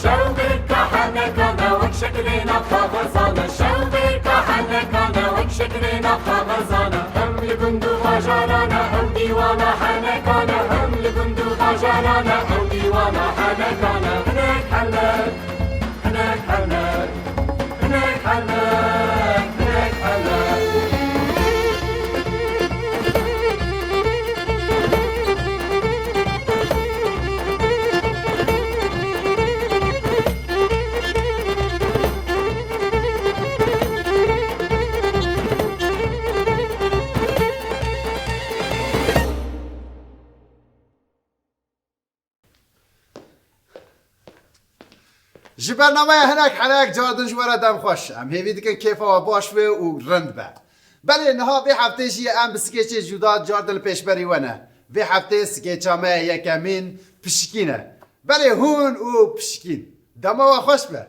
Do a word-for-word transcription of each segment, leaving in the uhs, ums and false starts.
Şewbêrka henekane wek şeklêna kaxezane, şewbêrka henekane wek şeklêna kaxezane. Hem li gund û bajarane ew dîwana henekane, hem li gund û bajarane ew dîwana henekane. Hinek henek, hinek henek, hinek henek, hinek henek. Ji bernameya Hinek Henek cardin ji we re dem xweş. Em hêvî dikin kêfa we baş be û rind be. Belê niha vê heftê jî em bi skêçê cuda cardin li pêşberî we ne. Vê heftê skêça me yekemîn pişikîn e. Belê hûn û pişikîn. Dema we xweş be.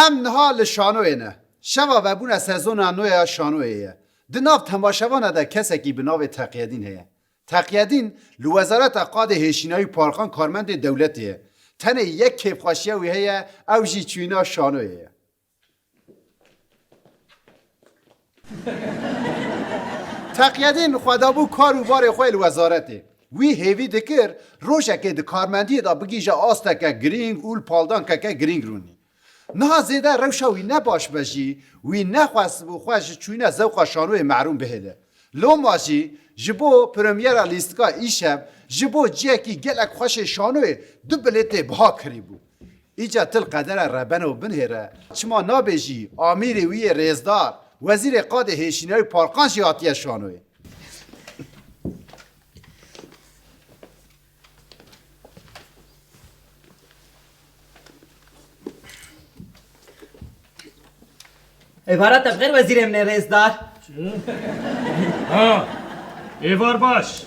Em niha li şanoyê ne. Şeva vebûna sezona nû ya şanoyê ye. Di nav temaşevana de kesekî bi navê Teqyedîn heye. Teqyedîn li Wezareta Qadê Hêşînayî û Parkan karmendê dewletê ye. Tenê yek kêfxweşiya wî heye, ew jî çûyîna şanoyê ye. Teqyedîn xwe dabû kar û barê xwe li wezaretê. Wî hêvî dikir rojekê di karmendiyê de bigihîje asteke girîng û li paldankeke girîng rûnî. Niha zêde rewşa wî ne baş be jî, wî nexwestibû xwe ji çûyîna zewqa şanoyê mehrûm bihêle. Loma jî ji bo premyera lîstika îşev, ji bo cihekî gelek xweş ê şanoyê du bilêtê biha kirîbû. Îca til qedera rebeno binhêre. Çima nabêjî, amîrê wî yê rêzdar, wezîrê qadê hêşînayî û parkan jî hatiye şanoyê. Êvara te bi xêr wezîrê min ê rêzdar. Ha, êvar baş.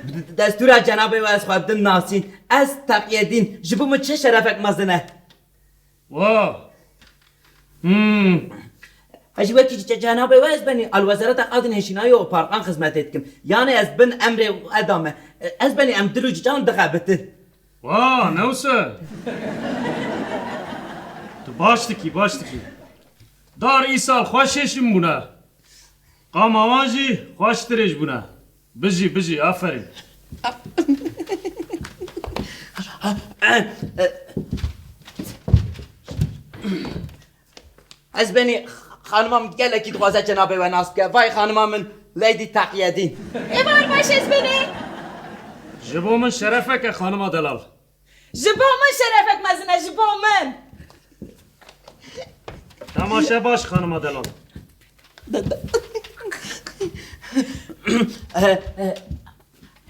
Bi destûra cenabê we ez xwe bidim nasîn. Ez Teqyedîn, ji bo min çi şerefek mezin e. Wa. Hmm. Ez jî wekî ce-, cenabê we ez benî al wezareta qadên hêşînayî û parkan xizmetê dikim. Yanê ez bin emrê we de me. Ez benî em dil û cican dixebitin. Wa, ne wisa? Tu baş dikî, baş dikî. Dar îsal xweş hêşîn bûne. Qama wan jî xweş dirêj bûne. Bijî, bijî, aferîn. Ez benî xanima min gelekî dixwaze cenabê we nas bike. Vay xanima min Lady Teqyedîn. Êvar baş ez benî. Ji bo min şerefek e xanima delal. Ji bo min şerefek mezin e, ji bo min. Temaşe baş xanima delal.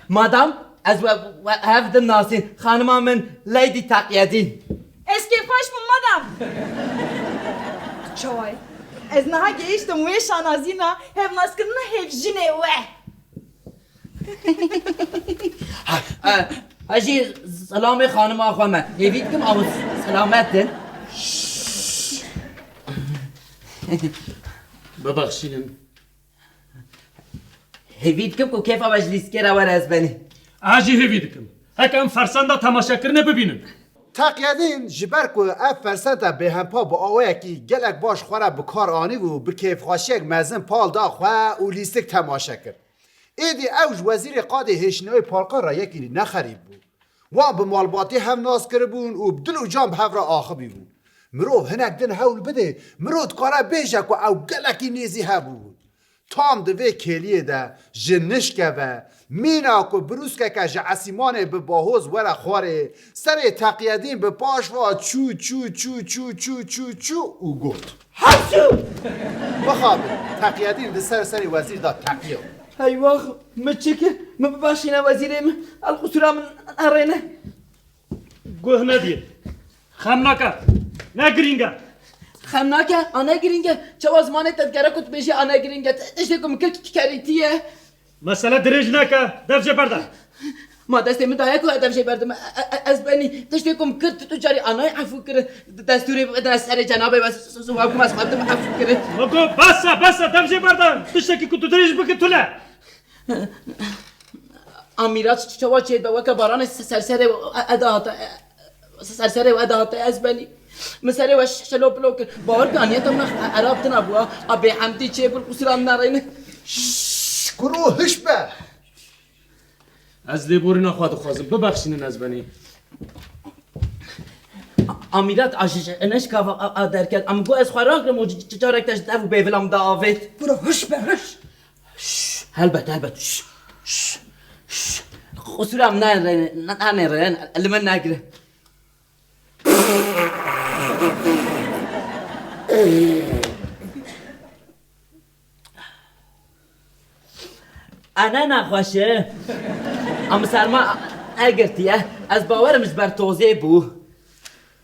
Madam, ez we, we hev dinasîn. Xanima min Lady Teqyedîn. Ez kêfxweş bûm, madam. Çawa ye? Ez niha gehiştim wê şanazîna hevnaskirina hevjinê we. Ha, e, ha jî selamê xanima xwe me. Hêvî dikim ew selamet in. Bibexşînin. Hêvî dikim ku kêfa we ji lîstikê re were ez benî. Ez jî hêvî dikim. Heke em fersenda temaşekirinê bibînin. Teqyedîn ji ber ku ev fersenda bêhempa bi awayekî gelek baş xwe re bi kar anîbû, bi kêfxweşiyek mezin pal da xwe û lîstik temaşe kir. Êdî ew ji wezîrê qadê hêşînayî parkan re yekî nexerîb bû. Wan bi malbatî hev nas kiribûn û bi dil û can bi hev re axivîbûn. Mirov hinek din hewl bidê, mirov dikare bêje ku ew gelekî nêzî hev bûbûn. Tam di vê kêliyê de ji nişke ve mîna ku birûskeke ji esîmanê bi bahoz were xwarê, serê Teqyedîn bi paş ve çû, çû, çû, çû, çû, çû, çû û got. Hepsû! Mixabin, Teqyedîn li ser serê wezîr da teqiya. Heywax, min çi kir? Min bibexşîne wezîrê min, el qusûra min erêne. Guh nedî. Xem nake. Ne girîng e. Xem nake, a ne girîng e. Çawa zimanê te digere ku tu bêjî a ne girîng e? Tiştê ku min kir kerîtî ye. Mesele dirêj neke. Dev jê berde. Ma destê min daye ku dev jê berdim. E, e, e, ez benî. Tiştê ku min kir tu, tu carî anayê efû kirin. Destûrê bidine serê cenabê we s-, s-, s-, wek ku ez xwestim efû kirin. Weko bes e, bes e, dev jê berde. Tiştekî ku tu dirêj bikî tune. Amîrat ç-, çawa çêdibe weke baranê se-, ser serê we, e, e, dahate, e, ser serê we dahate ez benî. Min serê we ş-, şelo pilo kir. Bawer ke aniyeta min a, a, erab tina bû, a, a bêhemdî çêbû, qusûra min nereyne. Şşş, kuro hiş be. Ez lêborîna xwe dixwazim. Bibexşînin ez benî. Amîrat a ji, ji, neşka va, a, a derket. Em got ez xwe rakirim û c-, c-, carek te ji dev û bêvila min da avêt. Kuro hiş be, hiş. Şş, helbet, helbet. Şş, şş, şş. Qusûra min nane, nane, li min negire. Ene nexweş e. Em serma negirtiye. Ez bawerim ji ber tozê bû.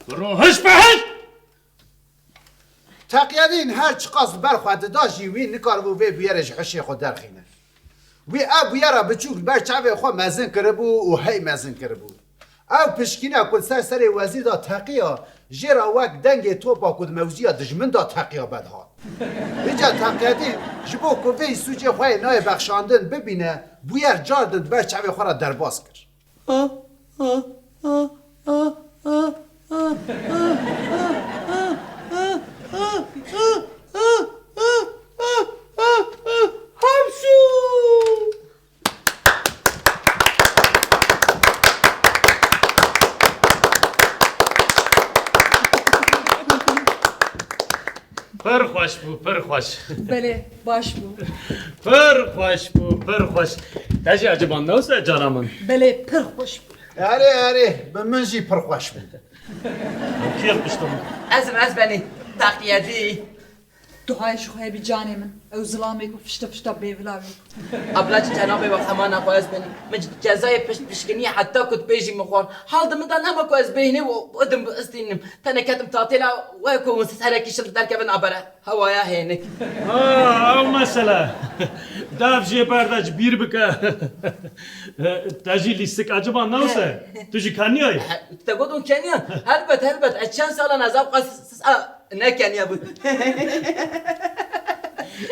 Bro, hiş be hiş! Teqiyedîn her çiqas li ber xwe dida jî wî nikaribû vê bûyerê ji hişê xwe derxîne. Wî ev bûyera biçûk li ber çavê xwe mezin kiribû û hey mezin kiribû. Ev pişkîna ku li ser serê wezîr de teqiya, jê re wek dengê topa ku di mewziya dijmin de teqiya bedihat. Vêca Teqiyedîn ji bo ku vê sûcê xwe yê nayê bexşandin bibîne, bûyer cardin di ber çavê xwe re derbas kir. Pir xweş bû, pir xweş. Belê, baş bû. Pir xweş bû, pir xweş. Te jî eciban ne wisa cana min? Belê, pir xweş bû. Erê, erê, bi min jî pir xweş bû. Kî yek pişta min? Ez im, ez benî. Teqiyedî. Duayê ji xwe bî canê min. Ew zilamê ku fişta fişta bêvila wê. Abla, cenabê we xemana xwe ez benî. Min cezayê pişt pişkiniyê heta ku dibêjî min xwar. Hal di min de nema ku ez bêhnê û bidim bistînim. Tenê ketim tatêla we ku hûn serekî şil derkevin a bere hewaya hênik. Ha, ew mesele. Dev jê berde ji bîr bike. Te jî lîstik eciban ne wisa? Tu jî keniyayî? Te got hûn keniyan? Helbet, helbet. Ez çend salan ez ew qas s-, s-, a, nekeniya bû.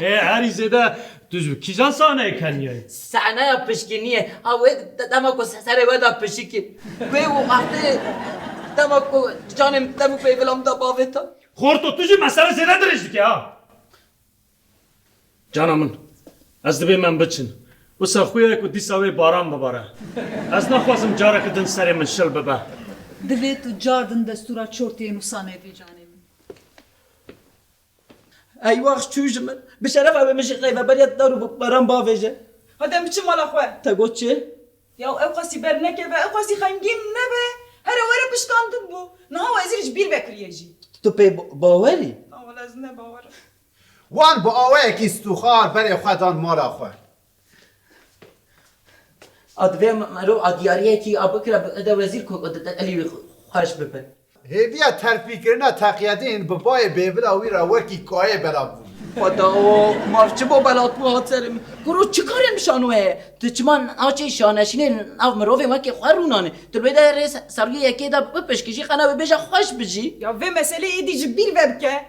Ê, herî zêde tu ji kîjan sahneyê keniyayî? Sahneya pişkiniyê. Ha, wê de-, dema ku se-, serê we de pişikî. Wê û wextê dema ku canê min dem û pêvila min de bavêta. Xorto, tu jî mesele zêde dirêj dikî ha. Cana min, ez dibêm em biçin. Wisa xuya ye ku dîsa wê baran bibare. Ez naxwazim careke din serê min şil bibe. Divê tu car din destûra çor tênûsa nedî canê min. Eywax çû ji min. Bi şerefa wê min jî rêveberiya dar û baran bavêje. Hadi em biçin mala xwe. Te got çi? Ya ew qasî bernekeve, ew qasî xemgîn nebe. Here were piştandin bû. Niha wezîr ji bîr vekiriye jî. Tu pê ba-, bawer î? Na wele ez ne bawer im. Wan bi awayekî stûxar berê xwe dan mala xwe. A divê mero a diyariyekî a bikira bi ede wezîr ku de, de, elî wî xweş bibe. Hêviya terpîkirina Teqiyedîn bi bayê bêvila wî re wekî kayê belav bû. Xweda o, maf çi bo belatbû hat serê min? Kuro çi karê min şano heye? Tu çima naçê şaneşînê nav mirovên wekî xwe rûnanê? Tu li wê de rê se-, seriyê yekê de bipişkî jî qena wê bêje xweş bijî. Ya vê meselê êdî ji bîr vebike.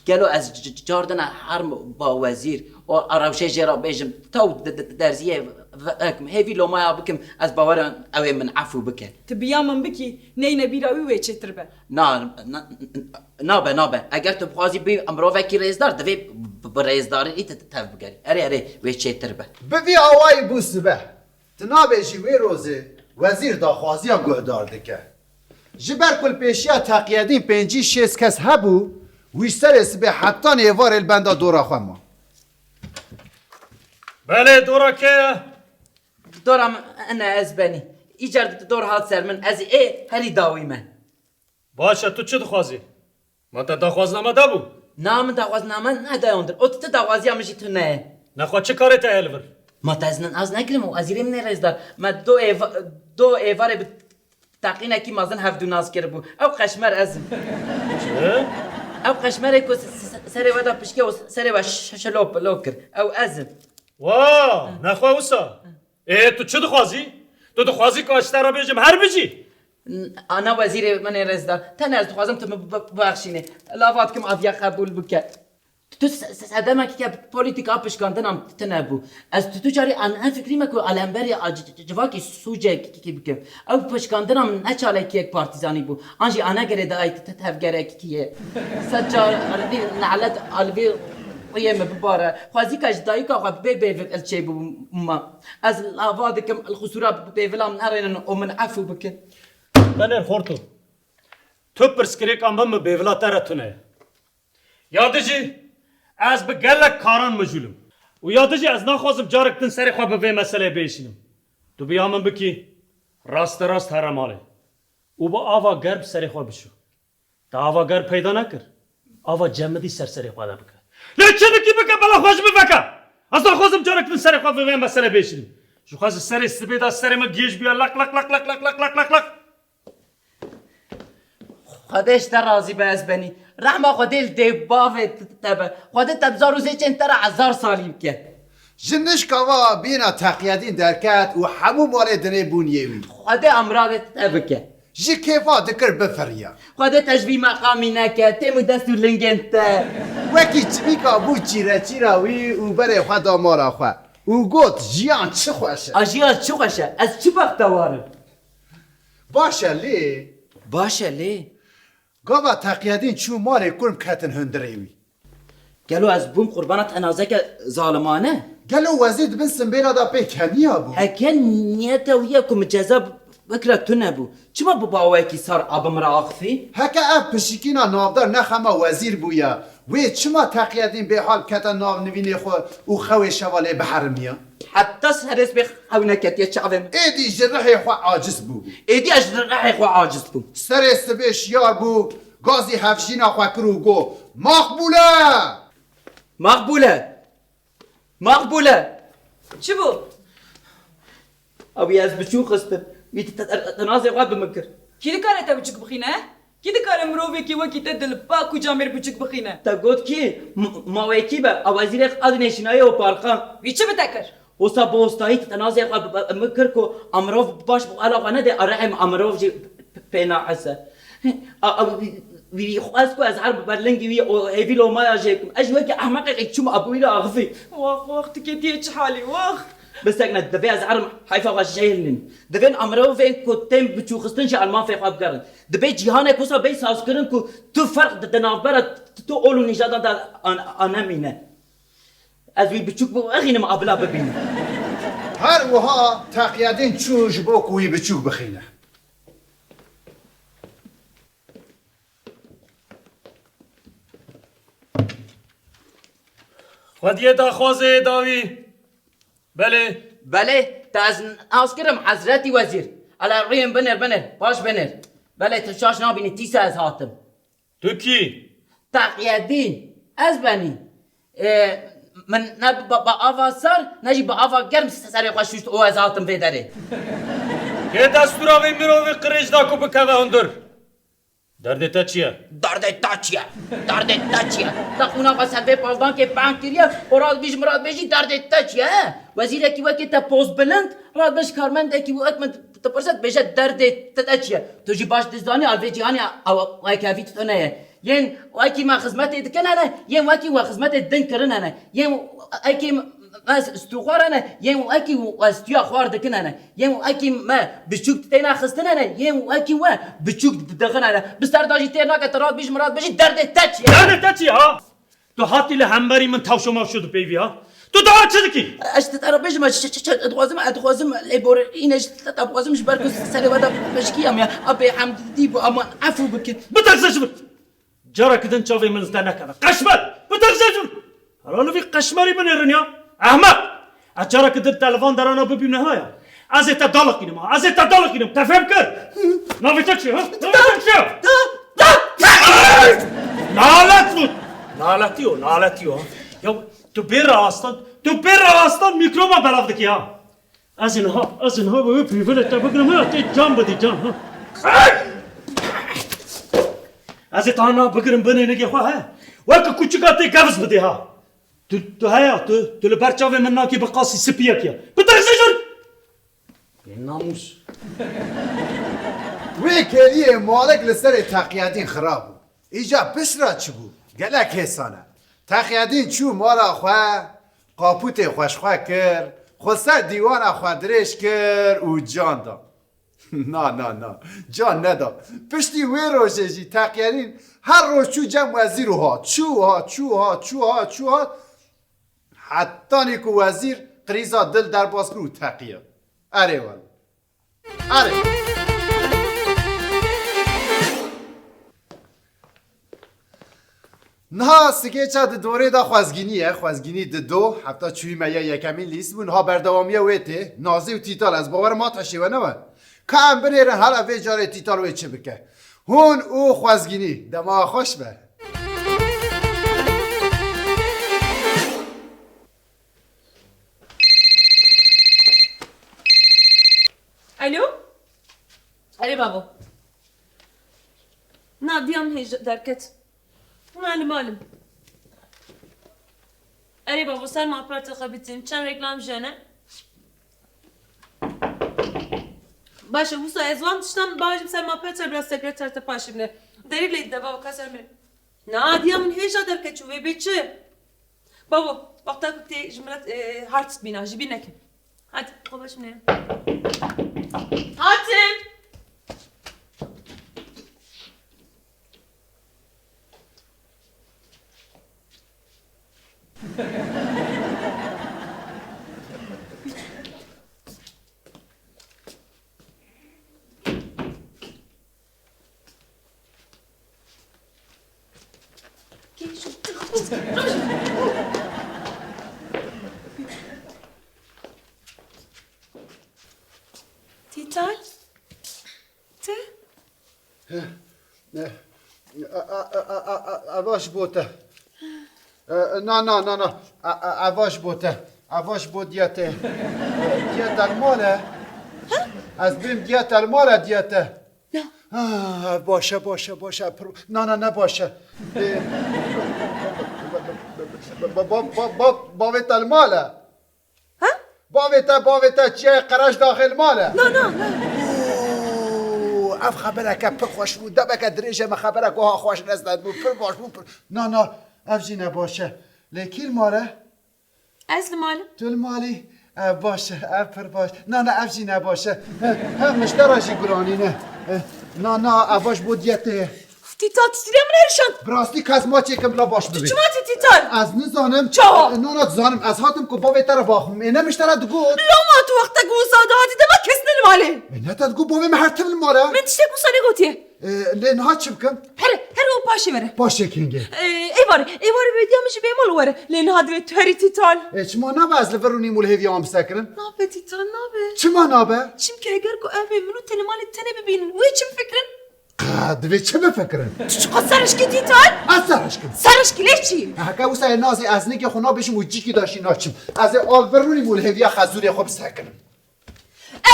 Gelo ez c-, c-, cardine herm ba wezîr û a rewşê jê re bêjim, tew de-, de-, derziyê ve-, vekim, hêvî lomaya bikim, ez bawerim ew ê min efû bike. Tu biya min bikî, neyne bîra wî wê çêtir be. Na, na, nabe, nabe. Eger tu bixwazî bî mirovekî rêzdar, divê bi, bi rêzdarî te-, te-, tev bigerî. Erê, erê, wê çêtir be. Bi vî awayî bû sibe. Ti nabêjî wê rozê wezîr daxwaziya guhdar dike. Ji ber ku li pêşiya Teqiyedîn pêncî şêst kes hebû, wî serê sibê heta nêvarê li benda dora xwe ma. Belê, dora kê ye? Dora min ene ez benî. Îcar dor hat ser min, ez ê herî dawî me. Baş e, tu çi dixwazî? Ma te daxwazname dabû? Na, min daxwazname nedayandir. O tu daxwaziya min jî tune ye. Nexwe çi karê te heye li vir? Ma te ez nin az nekirim û ezîrê min ê rêzdar. Me do êva-, do êvarê bi teqînekî mezin hevdû nas kiribû. Ew qeşmer ez im. Çi? Ew qeşmerê ku s-, s-, serê we de pişke û serê we ş-, şilo pilo kir. Ew ez im. Wa, nexwe wisa. Ê, tu çi dixwazî? Tu dixwazî ku ez ji te re bêjim her bijî? Ana wezîrê min ê rêzdar, tenê ez dixwazim tu min bi-, bi-, bibexşînî. Lava dikim aviya qebûl bike. Tu se-, se-, sedemekî ke polîtîka pişkandina min tune bû. Ez tu, tu carî an, an fikrî me ku alemberê a c-, c-, civakî sûcekî bikim. Ew pişkandina min ne çalakiyek partîzanî bû. An jî ana gerê dayî te-, tevgerekî ye. Sed car alivî nelet alivî rûyê min bibare. Xwezîka ji dayika xwe bê bêvil çêbûma. Ez lava dikim, li qisûra bêvila min nerênin û min efû bikin. Benêr xorto. Tu pirsgirêka min bi bêvila te re tune ye. Ya dijî, ez bi gelek karan mijûl im. Û ya dijî ez naxwazim carek din serê xwe bi vê meseleyê biêşînim. Tu bi ya min bikî, raste rast here malê. Û bi ava germ serê xwe bişo. Te ava germ peyda nekir. Ava cemidî ser serê xwe de bike. Lê çi dikî bike, bela xwe ji min veke. Ez naxwazim carek din serê xwe bi vê meseleyê biêşînim. Ji xwe ji serê sibê de serê min gêj bûye, leq, leq, leq. Xwedê ji te razî be, ez benî. Rehma Xwedê li dê bavê te be. Xwedê te bi zar û zêçên te re hezar salî bike. Ji nişka va bîna Teqiyedîn derket û hemû malê dinê bûn yê wî. Xwedê amradê te bike. Ji kêfa dikir bifiriya. Xwedê te ji vî meqamî neke, têm û dest û lingên te. Wekî çimîka bû çîreçîra wî û berê xwe da mala xwe. Û got, jiyan çi xweş e. A jiyan çi xweş e. Ez çi bextewar im. Baş e lê. Baş e lê. Gava Teqiyedîn çû malê kurm ketin hundirê wî. Gelo ez bûm qurbana tenazeke zalimane? Gelo wezîr di bin simbêla de pê keniya bû? Heke niyeta wî ye ku min ceza bikira tune bû. Çima bi bawekî sar a bi min re axifî? Heke ev pişikîna navdar ne xema wezîr bûya, wê çima Teqiyedîn bêhal kete nav nivînê xwe û xewê şeva lê biherimiya? Heta serê sibê xew neketiye çavê min. Êdî ji rihê xwe aciz bûbû. Êdî ez ji rihê xwe aciz bûm. Serê sibê şiyar bû, gazî hevjîna xwe kir û got, Maqbûle! Maqbûle! Maqbûle! Çi bû? Ewî ez biçûk xistim. Wî te, te, te, tenazê xwe bi min kir. Kî dikare te biçûk bixîne? Kî dikare mirovekî wekî te dil pak û camêr biçûk bixîne? Te got kî? M-, mawekî be, a wezîrê qadinê şînayê û parqan. Wî çi bi te kir? Wisa bi ostayî tenazê xwe bi, bi, min kir ku a mirov baş bi ala xwe nede, a rehê min a mirov jî p-, p-, pê nahese. A, a, wî, wî xwest ku ez her bi berlingî wî û hêvî lomaya jê bikim. Ez jî wekî ehmeqek çûm a bi wî re axivî. Wax, wax, tu ketiye çi halî, wax? Bisekne, divê ez herim heyfa xwe jêhilînim. Divên a mirovên ku tên biçûxistin ji almafê xwe bigerin. Divê cîhanek wisa bê sazkirin ku tu ferq di, di navbera tu, tu ol û nîjadan de an-, anemîne. Ez wî biçûk bixînim, a bila bibînim. Her wiha Teqiyedîn çû ji bo ku wî biçûk bixîne. Xwediyê daxwazê dawî. Belê. Belê, te ez nas kirim, Hezretî Wezîr. Ala rûyên binêr, binêr, baş binêr. Belê, tu şaş nabînî, tîsa ez hatim. Tu kî? Teqiyedîn, ez benî. Ê, min ne bi, bi ava sar, ne jî bi ava germ serê xwe şûşt û ez hatim vê derê. Kê destûra vê mirovê qirêj da ku bikeve hundir? Derdê te çi ye? Derdê te çi ye? Derdê te çi ye? Te qûna xwe ser vê baldankê bang kiriye û radibî ji min re dibêjî derdê te çi ye, he? Wezîrekî wekî te post bilind, radibê ji karmendekî wek min dipirse dibêje derdê te, te çi ye? Tu jî baş dizanî a li vê cîhanê ew, ew hevî tune ye. Yên wekî me xizmetê dikin hene, yên wekî we xizmetê din kirin hene. Yên wekî me stûxwar hene, yên wekî we stûya xwar dikin hene. Yên wekî me biçûk têne xistin hene, yên wekî we biçûk dixin hene. Bi ser de jî têr nake, tu radibî ji min re dibêjî derdê te çi ye? Derdê te çi ye ha? Tu hatî li hemberî min tewşo mewşo dipeyvî ha? Tu daha çi dikî? Ez ji te re bêjim, ez çi, çi, çi, dixwazim, ez dixwazim lêborîne ji te, te dixwazim ji ber ku serê we de pişkiyam ya. A bêhemdî bû, aman efû bikin. Biteqze ji min! Careke din çavê min li te nekeve. Qeşmer! Biteqze ji min! Hala li vî qeşmerî binêrin ya. Ehmed! Ez careke din te li van derana bibînim ha ya. Ez ê te daliqînim ha. Ez ê te daliqînim. Te fêm kir? Navê te çi ye, ha? Navê te çi ye? Nalet bû. Naletî yo, naletî yo. Ya tu bê rastan, tu bê rastan mîkroba belav dikî ha. Ez ê niha, ez ê niha wê pîvilê te bigirim ha, tê can bidî can ha. Ez ê tana bigirim binê nigê xwe he. Weke kûçika tê geviz bidê ha. Tu, tu heya, tu, tu li ber çavê min nakî bi qasî spiyek ya. Biteqze ji min! Namûs. Wê keliyê Malik li serê Teqiyedîn xira bû. Îca pişt re çi bû? Gelek hêsan e. Teqiyedîn çû mala xwe, qapûtê xwe ji xwe kir, xwe ser dîwana xwe dirêj kir û can da. Na, na, na. Can neda. Piştî wê rojê jî Teqiyedîn her roj çû cem wezîr û hat. Çû û hat, çû û hat, çû û hat, çû û hat. Hetanî ku wezîr krîza dil derbas kir û teqiya. Erê wele. Erê. Niha skeça di dorê de xwezgînî ye. Xwezgînî di do, hefta çûyî me ya yekemîn lîst bû. Niha berdewamiya wê tê. Nazî û Tîtal, ez bawerim ma teşê we nebe. Ka em binêrin, hala vê carê Tîtal wê çi bike. Hûn û xwezgînî, dema xweş be. Alo? Erê babo. Na, diya min hêj derket. Na, li mal im. Erê babo, ser malperta xwe bitînim. Çend reklam jene. Baş e, wisa ez wan tiştan bajim ser malperta, biraz sekreter te paşê bine. Derî lê dide babo, ka ser min. Na, diya min hêja derket çû, vê bê çi? Babo, wexta ku tê ji min re, e, hard bîna, ji bîr nekin. Hadi, xwe baş bine. Hatim! Tîtal? Ti? Eva ji bo te. E, na, na, na, na. E, e, eva ji bo te. Eva ji bo diya te. E, diya te li mal e. Ez bêm diya te li mal e, diya te. Na. Ah, baş e, baş e, baş e. Pir-, na, na, ne baş e. E, ba-, ba-, ba-, ba-, ba-, bavê te li mal e. Ha? Bavê te, bavê te, çiyayê Qereş daxê li mal e? Na, na, na. Oo, ev xebereke pir xweş bû. Demeke dirêj e me xeberek wiha xweş rest bû. Pir baş bû, pir. Na, na, ev jî ne baş e. Lê kî li mal e? Ez li mal im. Tu li mal î? Ev baş e, ev pir baş. Na, na, ev jî ne baş e. He, he, miştera jî guranî ne. E, na, na, ev baş bo diyetê ye. Tîtal, tu tîrê min herişand. Bi rastî kes maçê kim bila baş bibî. Tu çima tî Tîtal? Ez nizanim. Çawa? E, na, na, dizanim. Ez hatim ku bavê te re baxim. Ê ne miştera digot. Loma tu wextek wisa dihatî dema kes ne li malê. Ê ne te digot bavê min her tim li mal e. Min tiştek wisa negotiye. E, lê niha çi bikim? Here, here û paşê were. Paşê kengê. E, êvarê, êvarê vediya min ji bêmal were. Lê niha divê tu herî Tîtal. E, çima nabe ez li vir rûnîm û li hêviya wan bisekirim? Nabe Tîtal, nabe. Çima nabe? Çimkî heger ku ev ê min û te li malê tenê bibînin, wê çi bifikirin? Qa, divê çi bifikirin? Tu çiqas serişkî Tîtal? Ez serişkim. Serişkî lê çi? Heke wisa yê Nazê ez nigê xwe nabêjim û cîkî de jî naçim. Ez ê al vir rûnîm û li hêviya xezûrê xwe bisekirim.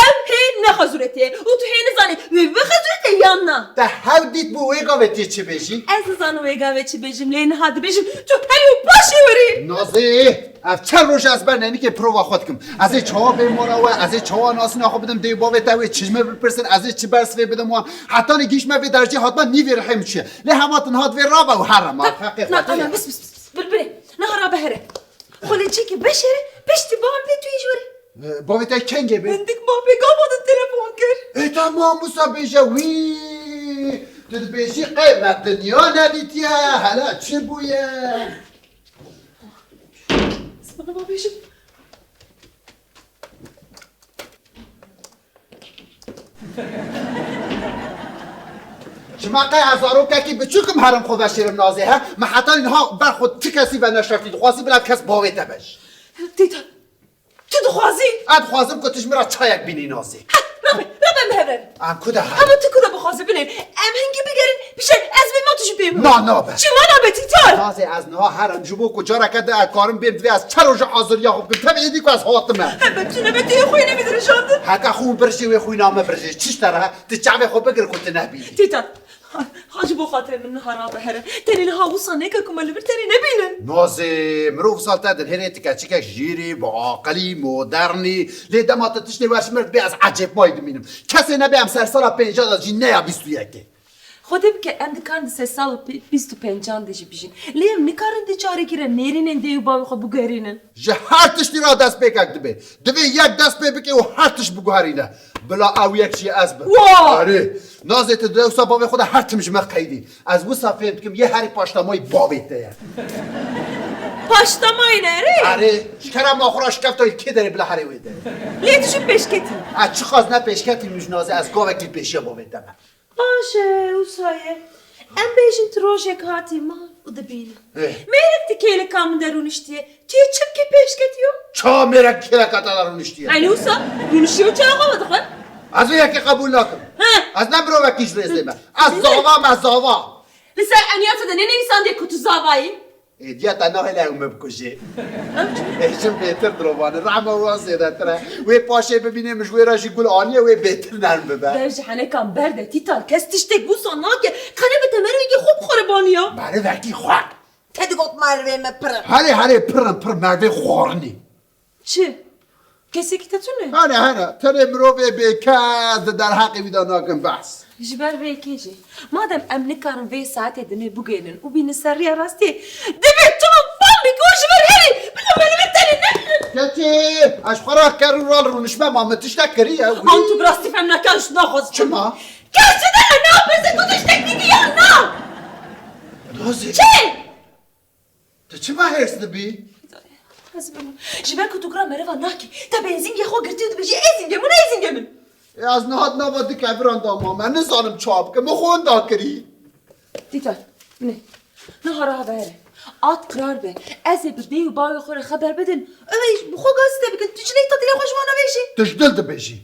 Ew hê ne xezûretê ye û tu hê nizanî wê bibe xezûretê yan na. Te hew dît bû wê gavê tê çi bêjî? Ez nizanim wê gavê çi bêjim, lê niha dibêjim tu herî û paşê werî. Nazê, ev çend roj e ez ber nenikê prova xwe dikim. Ez ê çawa bêm mala we, ez ê çawa nasîna xwe bidim dê û bavê te wê çi ji me bipirsin, ez ê çi bersivê bidim wan. Hetanî gihîştme vê dercê hatime nîvê rihê min çûye. Lê hema tu niha divê rabe û here mal xeqê xwe. Na, na, na, bis, bis, bis, bis. Bilbilê, niha rabe here. Xwe lê çêkê veşêre, piştî bavê tê tu yê ji werê. E, bavê te kengê be? Hindik mafê gava de telefon kir. E, tamam, wisa bêje wî. Tu dibêjî qey me dinya nedîtiye, hela çi bûye? Sana bavêjim. Çima qey ez zarokekî biçûk im herim xwe veşêrim Nazê, he? Me heta niha ber xwe ti kesî veneşartî, dixwazî bila kes bavê te bej. Tîta, tu dixwazî? Ez dixwazim ku tu ji min re çayek bînî Nazê. Heh, nabe, nabe em hev in. Em ku de hev in? Ama tu ku de bixwazî binê. Em hingî bigerin, bişên ez bêma tu jî bêma. Na, nabe. Çima nabe Tîta? Nazê ez niha herim ji bo ku careke di ez karim bêm divê ez çend roj e aziriya xwe bikim. Tevî êdî ku ez hatime. Hebe tu nebe tu yê xwe yê nebe dirêjandin. Heke xwe birjê wê xwîna me birjê. Çi ji te re? Tu çavê xwe bigir ku tu nebînî. Tîta, Ha, ha, ji bo xatirê min niha rabe here. Tenê niha wisa neke ku me li vir tenê nebînin. Nazê, mirov wisa li te dilhêrê ti keçikek jîrî, bi aqilî, modernî. Lê dema tu tiştê wer ji mir dibê ez ecêbmayî dimînim. Kesê nebe em ser sala pênca de jî neya bîst û yekê. Xwedê bike em dikarin di ser sal û pê-, bîst û pencan de jî bijîn. Lê em nikarin di careke re nêrînên dê û bavê xwe biguherînin. Ji her tiştî re destpêkek dibe. Divê yek dest pê bike û her tişt biguherîne. Bila ew yek jî ez bim. Wa! Erê, Nazê, tu dewsa bavê xwe de her tim ji me qeydî. Ez wisa fêm dikim yê herî paştamayî bavê te ye. Paştamayî ne erê? Erê, ji kerema xwe re ji kefta kê derê bila herê wê derê. Lê tu jî pêşketî. Ez çiqas ne pêşketî min ji Nazê, ez gavekî pêşiya bavê te me. Baş e, wisa ye. Em bêjin tu rojek hatî mal û dibînin. Eh. Mêrek tu kêleka min de rûniştiye. Tu yê çi bikî pêşketî yo? Ça mêrek kêleka te de rûniştiye? Eynî wisa rûniştiye û çawa xwe dixwe? Ez vê yekê qebûl nakim. He. Ez ne mirovekî ji rêzê me. Ez zava me, zava. Li ser eniyata de nenivîsandiye ku tu zava yî? Êdiya te nahêle ew min bikujê. Ew çi? Ê, jin bêtir dirov e, rehma wan zêdetir e. Wê paşê bibînê min ji wê re jî gul aniye, wê bêtir nerm bibe. Dev ji henekan berde, Tîtal, kes tiştek wisa nake. Qene bi te merivekî xwe bi xwe re baniya. Merivekî xwe? Te digot merivê me pir in. Herê, herê, pir in, pir, merivê xwarinê. Çi? Kesekî te tune? Hene, hene. Tenê mirovê bêkes di derheqê wî de nakin behs. Ji ber vê yekê jî. Madem em nikarin vê saetê dinê bigihînin û bînin ser riya rastiyê, divê tu min fam bikî û ji vir herî. Bila me li vir tenê nebînin. Keçê, ez ji xwe re ker û ral rûnişme, ma min tiştek kiriye? An tu bi rastî fem nake, ez naxwazim. Çima? Kes ji te re napirse tu tiştek dikî yan na? Nazê. Çi? Tu çima hêrs dibî? Ez bim. Ji ber ku tu gura meriva nakî. Te benzîngê xwe girtî û dibêjî, ê zîngê min, ê zîngê min. Ê, ez niha di nava du keviran de mame. Nizanim çawa bikim. Min xwe winda kirî. Tîtal, ne. Niha rabe here. At qirar be. Ez ê bi dê û bavê xwe re xeber bidim. Ew ê bi xwe gazî te bikin. Tu çi neyta dilê xwe ji wan re vêjî. Tu ji dil dibêjî.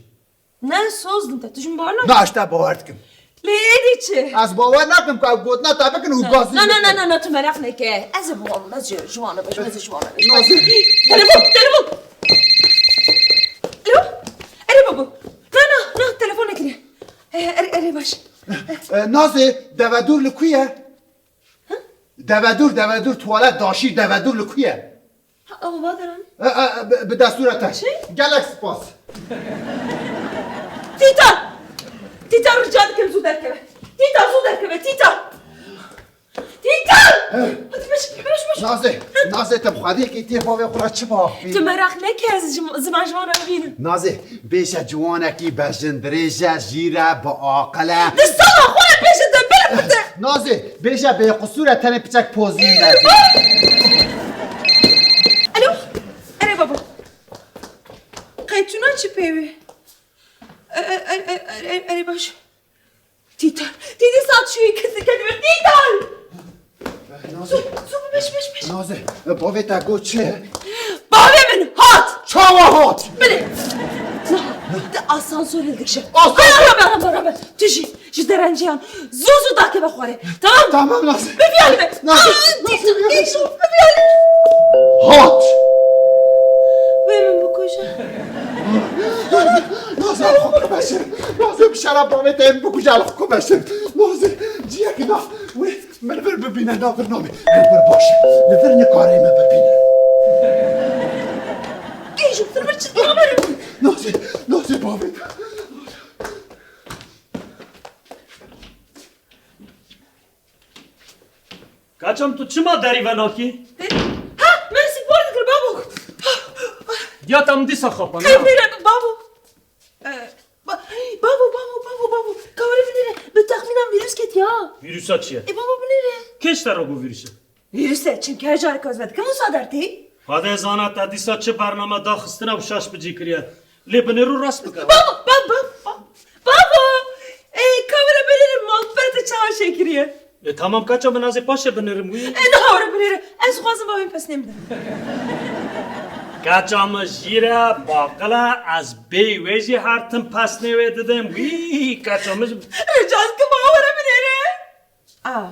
Ne, soz din te, tu ji min bawer nakî? Na, ez te bawer dikim. Lê êdî çi? Ez bawer nakim ku ew gotina te bikin û gazî bikin. Na, na, na, na, na, tu meraq neke. Ez ê biwanim, ez ji, ji wan re bêjim, ez ê ji wan re bêjim. Nazê. Telefon, telefon. Alo? Erê babo. Na, na, na, telefon nekiriye. E, erê, erê baş. E, Nazê, devedûr li ku ye? Devedûr, devedûr, tuwalet, daşî, devedûr li ku ye? Ha, ew va deran. E, e, e, bi, bi destûra te. Çi? Gelek spas. Tîta! Tîta, rica dikim zû derkeve. Tîta, zû derkeve, Tîta! Tîta! Hadi beş, beş, beş. Nazê, Nazê, te bi xwediyekî tê bavê xwe re çi baxfî? Tu meraq neke, ez ji, ziman ji wan re bibînim. Nazê, Bêje ciwanekî bejindirêj e, jîr e, bi aqil e. Di sala xwe re bêje de bil bide. Nazê, bêje bêqisûr e, tenê piçek pozî nedî. Alo, erê babo. Qey tuna çi pêwî? E, e, e, e, e, erê baş. Tîtal. Tîtal, saet şûyî kesî kedime. Tîtal! Nazê. Zû, zû, beş, beş, beş. Nazê, bavê te got çi? Bavê min hat! Çawa hat? Bilê. Niha, di asansor hildikişe. Asansor? Rabe, rabe, rabe. Tu jî, ji derenciyan. Zû, zû dakeve xwarê. Tamam? Tamam, Nazê. Biviyane be. Nazê, Aa, Nazê, Tîtal, Nazê. Tîtal, biviyane. Hat! Wê min bikuje. Nazê, xwe bimeşir. Nazê, bi şeref bavê te em bikuje, xwe bimeşir. Nazê, ciyek na. Wê, min vir bibîne, na vir nabê. Min vir baş e. Li vir nikare me bibîne. Gêj û vir çi haber? Nazê, Nazê bavê te. Kaçam, tu çima derî venakî? Ha, min spor dikir, babo. Ya tam dîsa xapana. Keyfê re, babo. E, ba-, babo, babo, babo, babo. Kawre binêre, bi texmînan vîrus ketiye ha. Vîrusa çi ye? E, babo, binêre. Kê ji te re got vîrus e? Vîrus e, çimkî her careke ez vedikim wisa dertê. Xwedê zana te dîsa çi bername daxistina û şaş bi cî kiriye. Lê binêr û rast bike. Babo, ba-, ba-, ba-, babo! Ê, kamera binêre, malper te çawa çêkiriye? E, tamam, kaça min, ez ê paşê binêrim wî. E, niha were binêre. Ez dixwazim bavê min pesnê min de. Kaça min jîr e, baqil e, ez bêyî wê jî her tim pesnê wê didim. Wî, kaça min. Rica dikim, ba were binêre. Ah.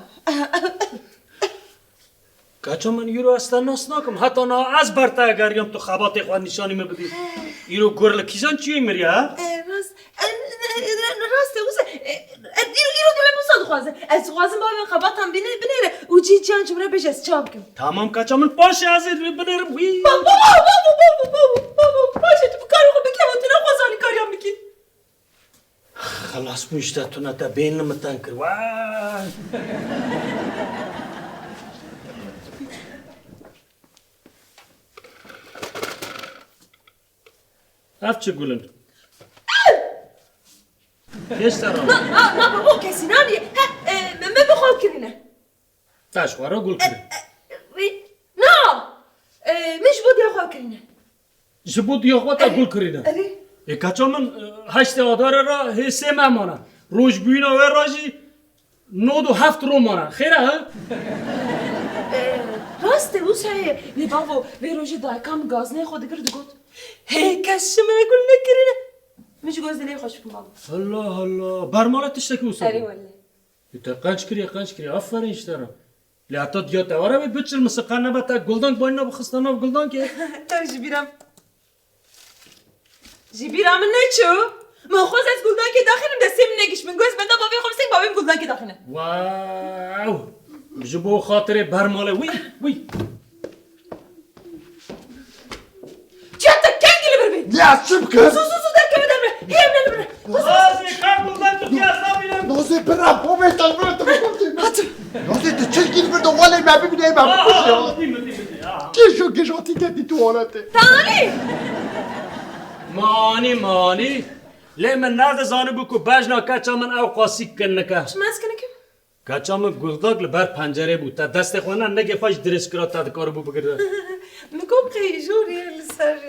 Kaça min, îro ez te nas nakim. Heta niha ez ber te egeriyam, tu xebatê xwe nîşanî min bidî. Îro gur li kîjan çiyê miriye, ha? E, rast, e, e, e, rast e, wisa, e, e, îro, îro dilê min wisa dixwaze. Ez dixwazim bavê xebatan bîne, binêre û cî ciyan ji min re bêje ez çawa bikim. Tamam, keça min, paşê ez ê binêrim. Wî. Babo, babo, babo, babo, babo, paşê tu bi karê xwe bike, tu nexwazanî kariyan bikî. Xelas bû işte, tune te bêhnî min teng kir. Vay! Ev çi gul in? Geç te ra. Na, na, na, babo, kesî naniye. He, e, me, me bi xwe kirine. Te ji xwe re gul kirî. E, e, wî, na! E, min ji bo diya xwe kirîne. Ji bo diya xwe te gul kirîne? Erê. Ê, keça min, e, heştê Adarê re hê sê meh mane. Rojbûyîna wê re jî nod û heft roj mane. Xêr e, he? E, rast e, wisa ye. Lê bavo, vê rojê dayika min gazineyê xwe digir digot, hê kes ji min re gul nekirîne. Min jî got ez dilê xweş bikim, bavo. Allah Allah. Bermale tiştekî wisa bû. Erê wele. Ê, te qenc kiriye, qenc kiriye. Aferin ji te re. Lê heta diya te were wê biçilmise, qe nebe te guldang bayna bixiste nav guldankê. Te ji bîra, ji bîra min neçû. Min xwest ez guldankê daxînim, destê min negiş. Min got ez benda bavê xwe biseng, bavê min guldankê daxîne. Wow! Ji bo xatirê bermale. Wî, wî. Çiya te kengî li vir bî? Ya çi bikim? Zû, zû, zû, derkeve derve. Hê em ne li vir. Nazê, ka guldan tu piyasa bînim. Nazê, bira, bavê te li vir, tu bikurdî. Hadi. Nazê, tu çirkî li vir de, welê me bibîne, me bikujî ya. Aa, aa, dî min, dî min, dî, aa. Kêşo, kêşo, tî ketî tuwalete. Tanî. Manî, manî. Lê min nedizanibû ku bejna keça min ew qasî kinik e. Çima ez kinikim? Keça min guldak li ber pencerê bû. Te destê xwe ne, negê xwe ji dirêjkira te dikaribû bigire. Min got qey jorê li ser.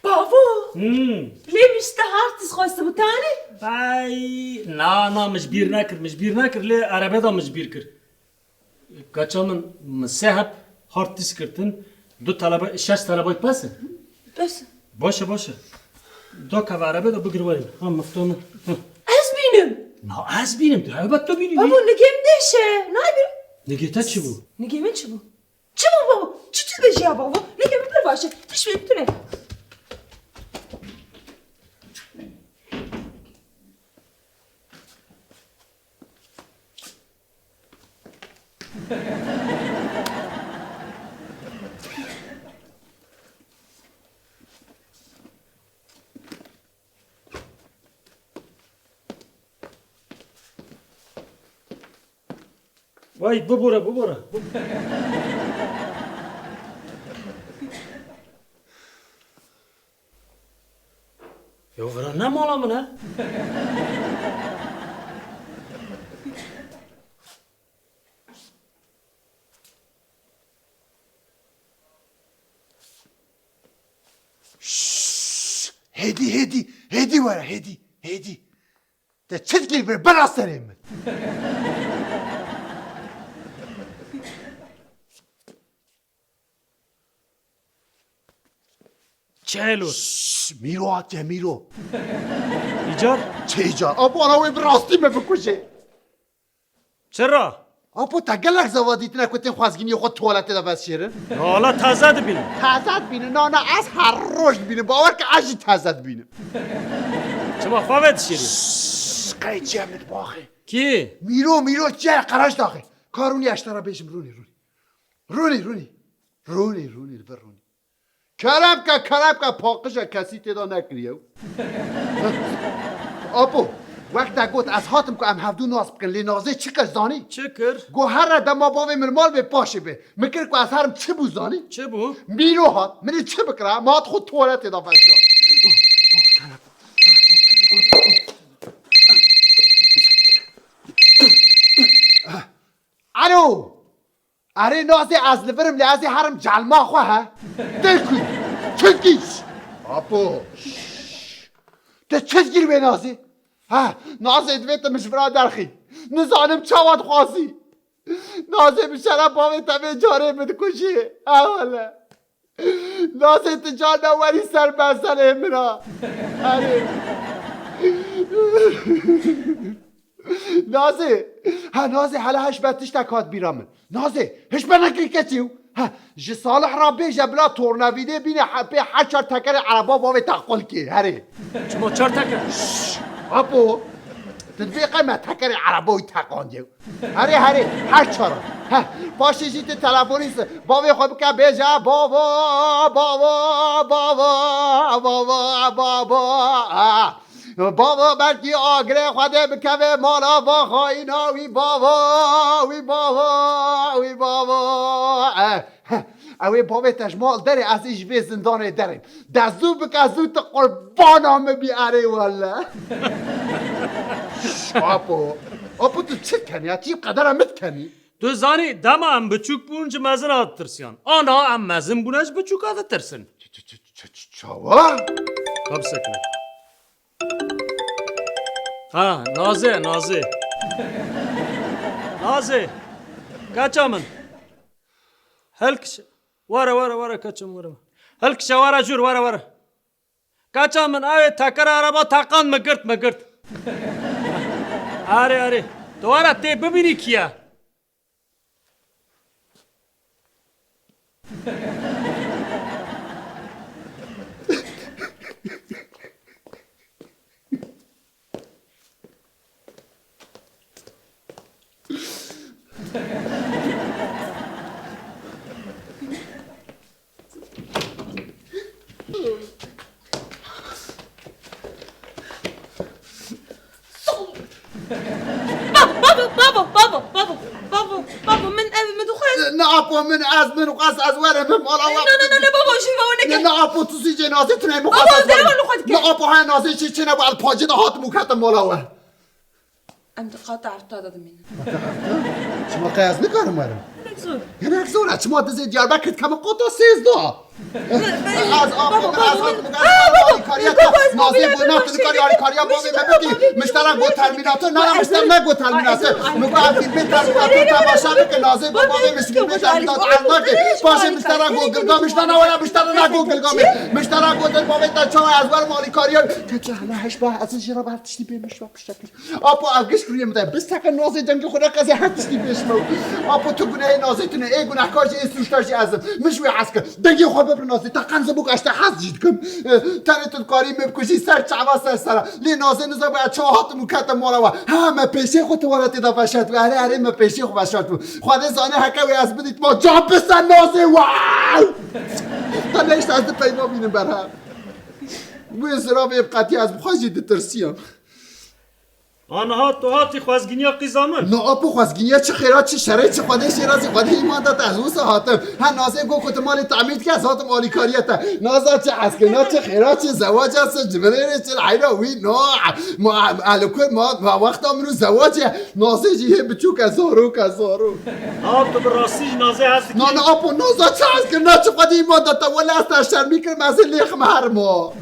Bavo! Hmm. Lê min ji te hard diz xwestibû, tanî? Ay, na, na, min ji bîr nekir, min ji bîr nekir, lê erebê de min ji bîr kir. Keça min, min sê heb hard disk girtin, du telebe, şeş telebayî bes e? Bes e. Baş e, baş e. Da keve erebê de bigir werî. Ha, mifta min. Hı. Ez bînim. Na, ez bînim, tu helbet tu bînî. Babo, nigê min dêş e. Nayê bînim. Nigê te çi bû? Nigê min çi bû? Çi bû babo? Çi tu bêjî ya babo? Nigê min pir baş e. Tişt bê tune. Vay, bibore, bibore. Ya vira ne mala min e? Şşş! Hêdî, hêdî, hêdî were, hêdî, hêdî. Te çi dikî li vir bera serê min? Çelo. Şşş, Mîro hatiye, Mîro. Îcar? Çi îcar? Abana wê bi rastî me bikuje. Çira? Apo, te gelek zava dîtine ku tên xwezgîniyê xwe tuwaletê de veşêrin? Hala taze dibînim. Taze dibînin? Na, na, ez her roj dibînim. Bawer ke ez jî taze dibînim. Çima xwe vedişêrî? Şşş, qey çiye min dibaxê. Kî? Mîro, Mîro, çiye qereş daxê. Ka rûnî ez ji te re bêjim, rûnî, rûnî. Rûnî, rûnî. Rûnî, rûnî, li vir rûnî. Kerem ke, kerem ke, paqije kesî tê de nekiriye. Apo, wek te got, ez hatim ku em hevdû nas bikin, lê Nazê çi kir zanî? Çi kir? Got, here dema bavê min mal bê, paşê bê. Min kir ku ez herim, çi bû zanî? Çi bû? Mîro hat, min ê çi bikira? Min hat xwe tuwaletê de veşart. Alo! Erê Nazê, ez li vir im, lê ez ê herim celma xwe he. Tê ku? Çizgî. Apo. Şşş. Tu çizgî wê Nazê? Ha, Nazê, divê tu min ji vira derxî. Nizanim çawa dixwazî. Nazê, bi şeref bavê te vê carê min dikujî. Ha wele. Nazê, tu carna werî ser berserê min a. Erê. Nazê, ha Nazê, hele hişbe tiştek hat bîra min. Nazê, hişbe nekir keçî û. Ha, ji Salih re bêje bila tornavîdê bîne he-, pê her çar tekerê ereba bavê te qul kê, herê. Çima çar teker? Şşş, apo. Divê qey me tekerê ereba wî teqandiye. Herê, herê, her çar. Heh, paşê jî tu telefonî se-, bavê xwe bike bêje, "Bavo, bavo, bavo, bavo, bavo." Ah. Bavo, belkî agirê Xwedê bikeve mala va xayîna wî, bavo, wî bavo, wî bavo. Eh. Ew ê bavê te ji mal derê, ez ê ji vê zindanê derê. De zû bike zû, tu qurbana min bî, erê wele. Şş, Apo. Apo, tu çi dikenî ya? Tu qedera min dikenî? Tu zanî, dema em biçûk bûn ji mezina ditirsiyan. Ana em mezin bûne ji biçûka ditirsin. Ç-, ç-, ç-, ç-, ç-, çawa? Ka bisekine. Ha, Nazê, Nazê. Nazê. Keça min. Hilkişe. Were, were, were, keça min, were. Hilkişe, were jûr, were, were. Keça min, ew ê tekera ereba teqand, min girt, min girt. Erê, erê. Tu were tê bibînî kî ye? Bavo, bavo, bavo, bavo, bavo, bavo, bavo, min ev, min dixwest. Ne, Apo, min, ez, min xwest ez werim, min mala we. Ne, ne, ne, ne, bavo, jî bavo neke. Ne, ne, Apo, tu sî cê Nazê tune, min xwest ez werim. Bavo, ez ê xwe dike. Ne, Apo, he Nazê çi, çi ne, bu el pacê de hatim û ketim mala we. Em di qata hefta de dimînin. Çima qey ez nikarim werim? Hinek zor. Hinek zor e. Çima dizê Diyarbekir dikeme qata sêzdeh? Ez, Apo, min, ez hatim, ez alîkariyê te. Nazê got, na, tu nikarî alîkariya bavê me bikî. Min ji te re got Terminator, na, na, min ji te re negot Terminator. Min got, em fîlmê Terminator temaşa bikin. Nazê got, bavê min ji fîlmê Terminator hez nake. Paşê min ji te re got Gilgameş, na, na, wela min ji te re negot Gilgameş. Min ji te re got, bavê te çawa ez werim alîkariya. Keçe hela heş be, ez jî re ber tiştî bê min ji we piştekir. Apo, ev giş kuriyê min de. Bisteke Nazê dengê xwe neqeze her tiştî pêş me. Apo, tu gunehê Nazê tune, ê gunehkar jî, ê sûcdar jî ez im. Min ji wê hez kir. Dengê xwe bibir Nazê, te qenze bûk ez te hez jî dikim. Eh, tenê tu dikarî min bikujî ser çava ser sera. Lê Nazê nizabe ez çawa hatim û ketim mala we. Ha, me pêşê xwe tu were tê de veşart bû. Erê, erê, me pêşê xwe veşart bû. Xwedê zane heke wê ez bidîtma can bise Nazê, wow! Te ne işte ez di peyva bînim berhem. Wê ziravê bi qetî ez bi xwe jî ditirsiyam. Aniha tu hatî xwezgîniya qîza min? Na Apo, xwezgîniya çi xêra, çi şerê, çi Xwedê şêrazî, Xwedê îman da te, ez wisa hatim. Ha, Nazê got ku tu malê temîr dike, ez hatim alîkariya te. Naza çi hez kir, na çi xêra, çi zewac e, çi civirêrê, çi heyra wî, na, ma, ma, ma, ma wexta min û zewac e. Nazê jî hê biçûk e, zarok e, zarok. Ha, tu bi rastî jî Nazê hez dikî? Na, na Apo, Naza çi hez kir, na çi Xwedê îman da te, wele ez te şermî kirim, ez ê lêxim herima.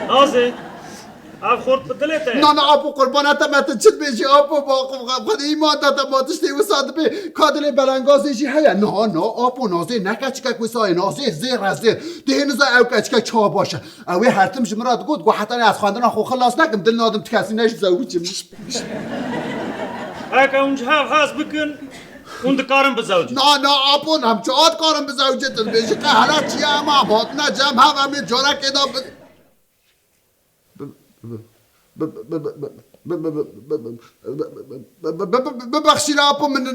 Nazê. Ev xort bi dilê te ye? Na, na, Apo, qurbana te me, tu çi dibêjî, Apo, ba, Xwedê îman da te, ma tiştê wisa dibê, ka dilê belengazê jî heye. Na, na, Apo, Nazê ne keçikek wisa ye, Nazê zêr e, zêr. Tu hê niza ew keçikek çawa baş e. Ew ê her tim ji min re digot, got, heta ez xwendina xwe xilas nekim, dil nadim ti kesî ne ji zewicim. Heke hûn ji hev hez bikin, hûn dikarin bizewicin. Na, na, Apo, em çawa dikarin bizewicin, tu dibêjî, qe hela çi ye, em, em hatine cem hev, em ê carekê de bi-, Bibexşîne Apo, min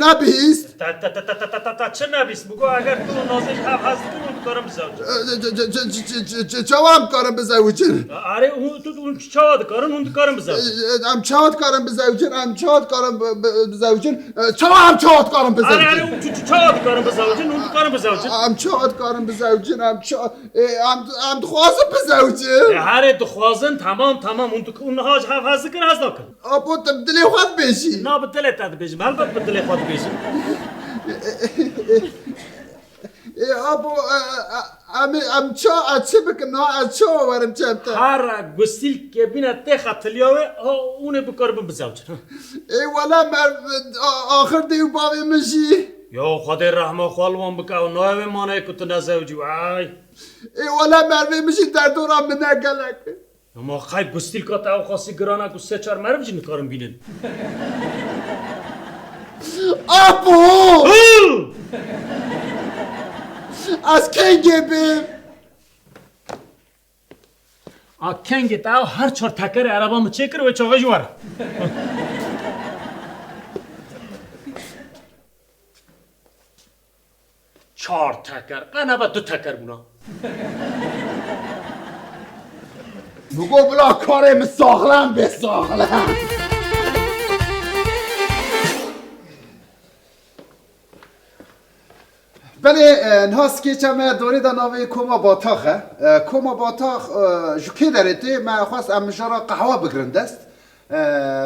nebihîst. Te, te, te, te, te, te, te, te çi nebîst? Bigo eger tu û Nazê ji hev hez dikin, hûn dikarin bizewicin. Çawa em karin bizewicin? Erê, hûn, tu, hûn çawa dikarin? Hûn dikarin bizewicin. Em çawa dikarin bizewicin? Em çawa dikarin bi-, bi-, bizewicin? Çawa em çawa dikarin bizewicin? Erê, erê, hûn çi, çi, çawa dikarin bizewicin? Hûn dikarin bizewicin. Em çawa dikarin bizewicin? Em çawa Ê, em, em dixwazin bizewicin. Ê, herê dixwazin, temam, temam. Hûn dik-, hûn niha ji hev hez dikin, hez nakin. Apo, tu bi dilê xwe dibêjî. Na, bi dilê te dibêjim. Helbet bi dilê xwe dibêjim. Ê, Apo, e, e, em, em ça, ez çi bikim? Na, ez çawa werim cem te? Her gustîlkê bîne tê xetiliya wê, ha, hûn ê bikaribin bizewicin. Ê, wele mer-, a-, axir dê û bavê min jî. Ya Xwedê rehma xwe li wan bike, ew nayê wê maneyê ku tu nezewicî, wey. Ê wele merivê min jî derdora min e gelek. Ya ma qey gustîlka te ew qasî giran e ku sê çar meriv jî nikarin bînin. Apo! Hı! Ez kengê bim? A kengê te ew her çar tekerê ereba min çêkir wê çaxê jî were. Çar teker, qe nebe du teker bûna. Min got bila karê min saxlem bê, saxlem. Belê, e, niha skeça me dorê de navê Koma Batax e. E, Koma Batax, e, ji kê derê tê? Me xwest em mijara qehwe bigirin dest. E,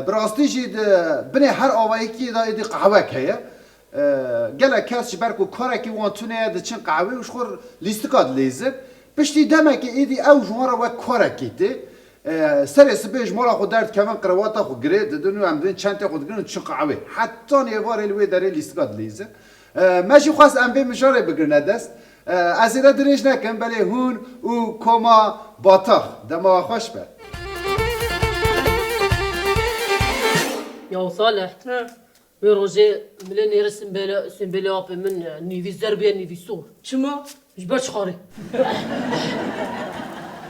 bi rastî jî di binê her avayekî de êdî qehwek heye. E, gelek kes ji ber ku karekî wan tune ye diçin qehwê û ji xwe lîstika dilîzin. Piştî demekê êdî ew ji wan re wek karekî tê. E, serê sibê ji mala xwe derdikevin, qirewata xwe girê didin û em dibên çentê xwe digirin û diçin qehwê. Heta nêvarê li wê derê lîstika dilîzin. E, me jî xwest em vê mijarê bigirine dest. E, ez ê de dirêj nekim, belê hûn û Koma Batax dema xweş be. Ya Salih. He. Wê rojê milê nêrî simbêlê, simbêlê apê min, e, nîvî zer bûye nîvî sor. Çima? Ji ber çixarê.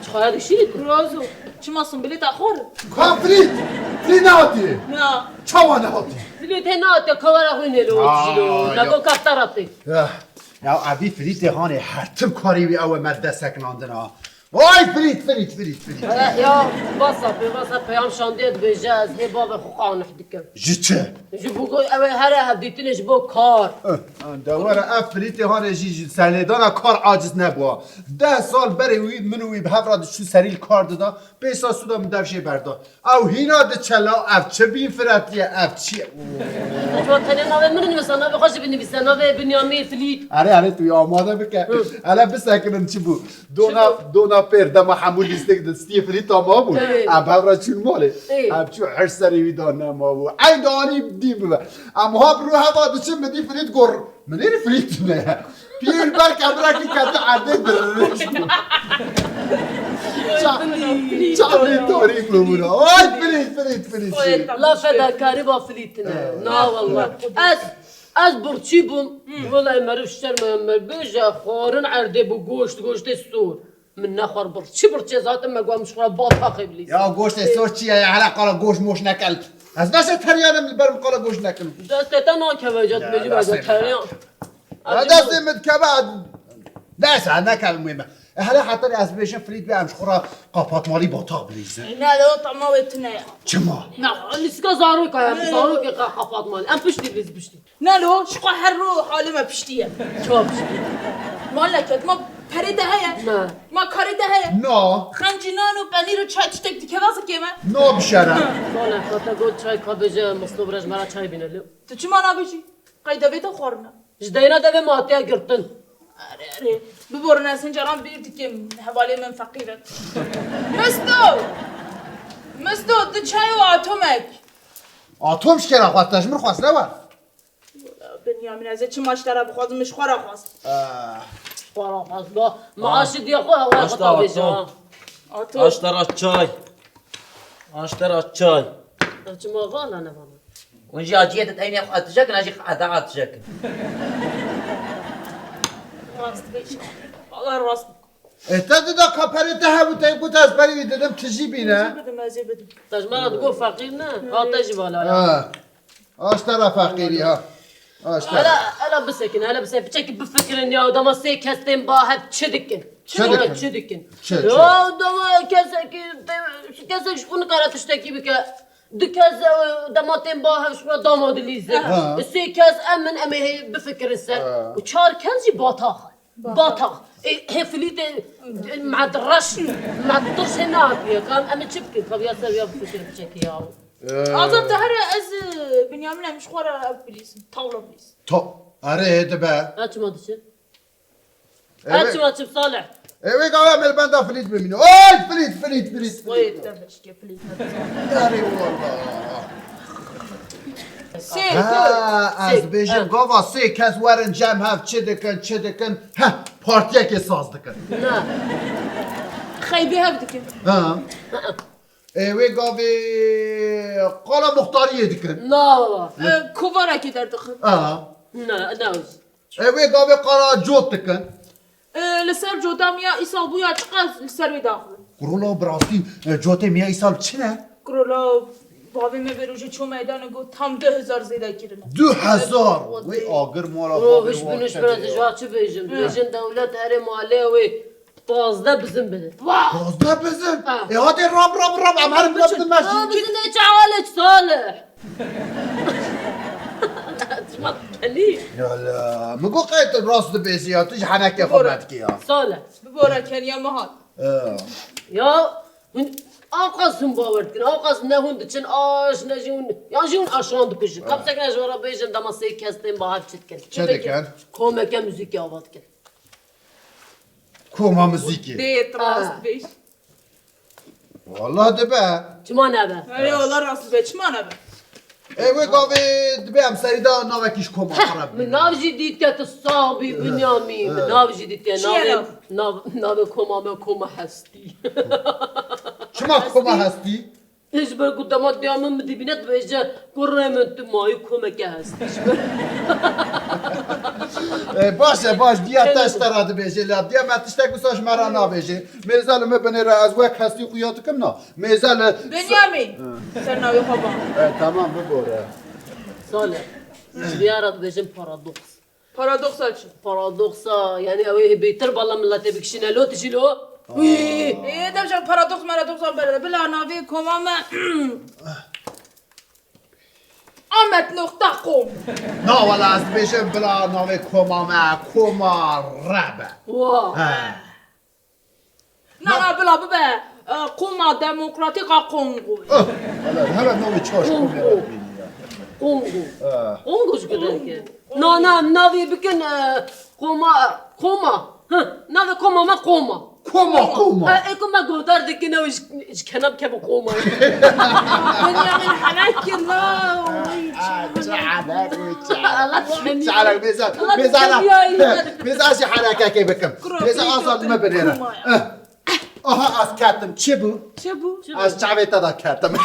Çixara dişînî tu? Rozo, çima simbêlê te xor? Ka Frît! Frît nehatiye! Na. Çawa nehatiye? Dilê te nehatiye, kawera xwe nêlo. Aa, tijî lo. Ya. Lego kaftara tê. Ya, ya evî Frîtê hanê her tim karê wî ew e me dest sekinandin ha. Vay Frît, Frît, Frît, Frît. E, ya, wasa pê, wasa peyam şandiye dibêje, ez hê bavê xwe qanîh dikim. Ji çi? Ji bo ku ew ê here hevdîtinê ji bo kar. Eh, de were ev Frîtê hane jî ji serlêdana kar aciz nebûa. Deh sal berê wî min û wî bi hev re diçû serî li kar dida, pêsa sûda min dev jê berda. Ew hîna diçe la, ev çi bîn firetiye, ev çi ye? Çima tenê navê min nivîsa, navê xwe jî binivîse, navê Binyamîn Filît. Erê, erê, tu yê amade bike. Hı. Hele bisekinin çi bû. Dona, çi bû? Dona pêr, dema hemû lîstik di stiyê Filît ama bû. Evet. Em hev re çûn malê. Evet. Em çû her serê wî da nema bû. Ey danî dî bibe. Em ha bi rû heva diçin bi dî Filît gor. Min ê Filît ne. Pîr ber kebrekî kete erdê diririş bû. Ça-, çavê tarî bû bûna. Ay Filît, Filît, Filît, Filît. La fedakarî ba Filît ne. Evet. Na wallah. Ez, ez birçî bûm. Hı. Wela meriv şerm e, meriv bêje, xwarin erdê bû, goşt, goştê sor. Min nexwar birçî, birçî ez hatim me got min ji xwe re bataxê bilîzim. Ya goştê sor çi ye ya? Hele qala goşt moş nekel. Ez destê teriyanim li ber min qala goşt nekin. Destê te nakeve, ca dibêjî me got teriyan. Ya destê min dikeve, neyse, nekevim wê me. E, hele heta ez bêjim Frît bê em ji xwe re qapatmalî batax bilîzin. Ne, de o tema wê tune ye. Çima? Na, lîstika zarok e, zarokê qapatmalî. Em piştî bilîz piştî. Nelo, ji xwe her ro halê me piştî ye. Çawa piştî? Maleket, ma perê te heye? Ne. Ma karê te heye? Na. Xencî nan û penîr û çay tiştek dikeve zikê me? Na bişere. Sole, ka te got çay ka bêje, Mislo bira ji me re çay bîne li. Tu çima nabêjî? Qey devê te xwarine? Ji deyna devê me hatiye girtin. Erê, erê. Biborin ez hin caran bîr dikim. Hevalê min feqîr e. Misto! Misto, du çay û atomek. Atom ji kê re xwest? Te ji min xwest, ne we? Binyamîn, ez ê çima ji te re bixwazim, min ji xwe re xwest. Ah. Xwe re xwest, ba. Ma aşî diye xwe, hewa xwe ta bêje, ha. Aştara çay. Aştara çay. Çima vala ne vala? Hûn jî aciyê te teynê xwe etijekin, ez jî ete etijekin. Rast bêje. Valla rast. E, te dida kaperê te hebû, te got ez berî wî didim, tijî bîne. Ez ê bidim, ez ê bidim. Te ji me re digot feqîr ne? Ha, te jî vala ya. Ha. Aştara feqîrî ha. Aştara. Hele, hele bisekin, hele bisekin. Piçekî bifikirin ya, dema sê kes tên ba hev çi dikin? Çi dikin? Çi dikin? Çi, çi? Ya dema kesekî, te-, kesek ji xwe nikare tiştekî bike. Du kes, e, dema tên ba hev ji xwe dama dilîzin. Ha. Sê kes em in, em ê hê bifikirin ser. Ha. Û çar kes jî batax in. Batax. Batax. Ê, hê Filîtê, e, me reş, me tirş hê nehatiye. Ka em, em ê çi bikin? Ka viya ser viya bifikirin piçekî ya. Ee. Azad, te here ez, e, Binyamîn em ji xwe re ev bilîzin. Tawla bilîzin. To-, erê, hê dibe. Ha, çima diçin? Ew ê, ha, çima çim Salih? Ew ê gava em li benda Filît bimînin. Oy, Filît, Filît, Filît, Filît. Oy, te beşke Filît. Erê, wallah. Sê, ha, sê, ez bêjim, ha. Gava sê kes werin cem hev çi dikin, çi dikin? Heh, partiyekê saz dikin. Na. Xeybê hev dikin. Ha. Ê, wê gavê qala muxtariyê dikin. Na. E, kovarekê derdixin. Ha. Na, na. Ê, wê gavê qala cot dikin. E, li ser cota min ya îsal bû ya çiqas li ser wê daxivin. Kurula bi rastî, e, cotê miya îsal çi ne? Kurula bavê me vê rojê çû meydanê got tam du hezar zêde kirine. Du hezar? Wê agir mala bavê wa. Hiç bin, hiç bin, ez ji wa çi bêjim? Bêjin dewlet erê malê wê pazdeh bizin bide. Pazdeh bizin? Ha. E hadi rab, rab, rab, em herin rab din meşin. Ha, bizin ne çawalek Salih. Şima kelî. Ya la, min got qey tu rast dibêjî ya, tu ji henekê xwe me dikî ya. Salih. Bibore keniya min hat. Ya, hûn ewqas hûn bawer dikin, ewqas ne hûn diçin aş, ne jî hûn, ya jî hûn aşan dikujin. Ka bisekine ji we re bêjin dema sê kes tên ba hev çi dikin? Çi dikin? Komeke muzîkê ava dikin. Koma muzîkê. Dê rast bêj. Wallah dibe. Çima nebe? Erê, wallah rast dibe. Çima nebe? Ê, wê gavê dibe em serî da navekî ji koma xwe re bibînin. Min nav jî dîtiye tu sax bî, Binyamî. Min nav jî dîtiye. Çi ye nav? Navê, nav, navê koma me koma hestî. Çima koma hestî? Ji ber ku dema diya min min dibîne dibêje, kurê min tu mayî komeke hestî ji ber. E, baş e, baş. Diya te ji te re dibêje, la diya me tiştek wisa ji me re nabêje. Mêze li min binêre, ez wek hestî xuya dikim na. Mêze li Binyamîn, ser navê xwe ba. E, tamam, bibore. Salih, ji vê re dibêjin paradoks. Paradoksa çi? Paradoksa, yani ew ê bêtir bala miletê bikişîne lo, tu jî lo. Wî. Ê, dev jan paradoks maradoksan berde. Bila navê koma me Ahmet nokta com. Na wala ez dibêjim bila navê koma me koma re be. Wa. He. Na, na, bila bibe, e, Koma Demokratîk a Kongo. Ah, hele, hele navê çaş Kongo. Komê re bînî ya. Kongo. Ah. Kongo ji giderek e. Na, na, navê bikin, e, Koma, Koma. Heh, navê Koma me Koma. Koma, Koma. E, e, ku me guhdar dikin, ew ji, ji kenab keve Koma. Binyamîn helek kir la. Ah, çi helek, çi helek. Allah seni. Çi helek, mêza, Allah mêza, seni ya. Mêza jî helekekê bikim. Kuro, Mêza kuro, azad me binêre. Koma ya. Eh. Aha, ez ketim. Çi bû? Çi bû? Ez çavê te de ketim.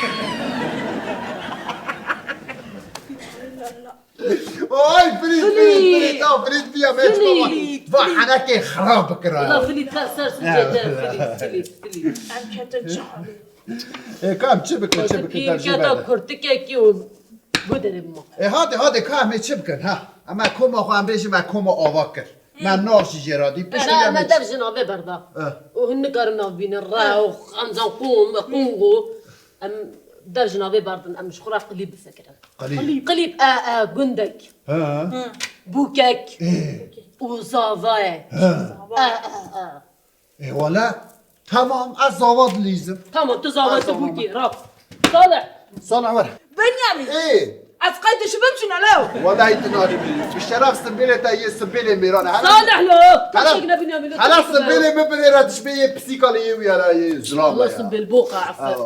Oy, Filît, Filît, Filît, Filît, ya, Filît, Filît, ya, Filît, Filît. Va, henekê xirab bikira. La Filît, ka ser sicê te, Filît, Filît, Filît. Em ketin çavê. E, kam çi bikin, çi bikin, Filît, tercih keta berde. Kurtikekî û guderê bima. E, hadi, hadi, ka em ê çi bikin, ha? Em e koma xwe, em bêjin, me koma ava kir. Me nav jî jê re dî. Piştî me dev ji navê berda. Eh. Û hûn nikarin nav bînin. Re û ancan qûm, qûngo. Em dev ji navê berdin. Em ji xwe re qilîb bifikirin. Qilîb. Qilîb, e, e, gundek. He. Bûkek. Ê. Û zavayek. He. E, e, e. Ê wele, tamam, ez zava dilîzim. Tamam, tu zava, tu bûkî, rab. Salih. Salih, were. Binyamîn. Ê. Ez qey dişibim çûne lew. Wele tu narî bî. Bi şeref simbêlê te yê simbêlê mêran e. Hele, Salih lo. Hele, hele simbêlê min binêre dişibê yê pisîka lê yê wiyara yê zilama ya. Simbêl boqa, afer.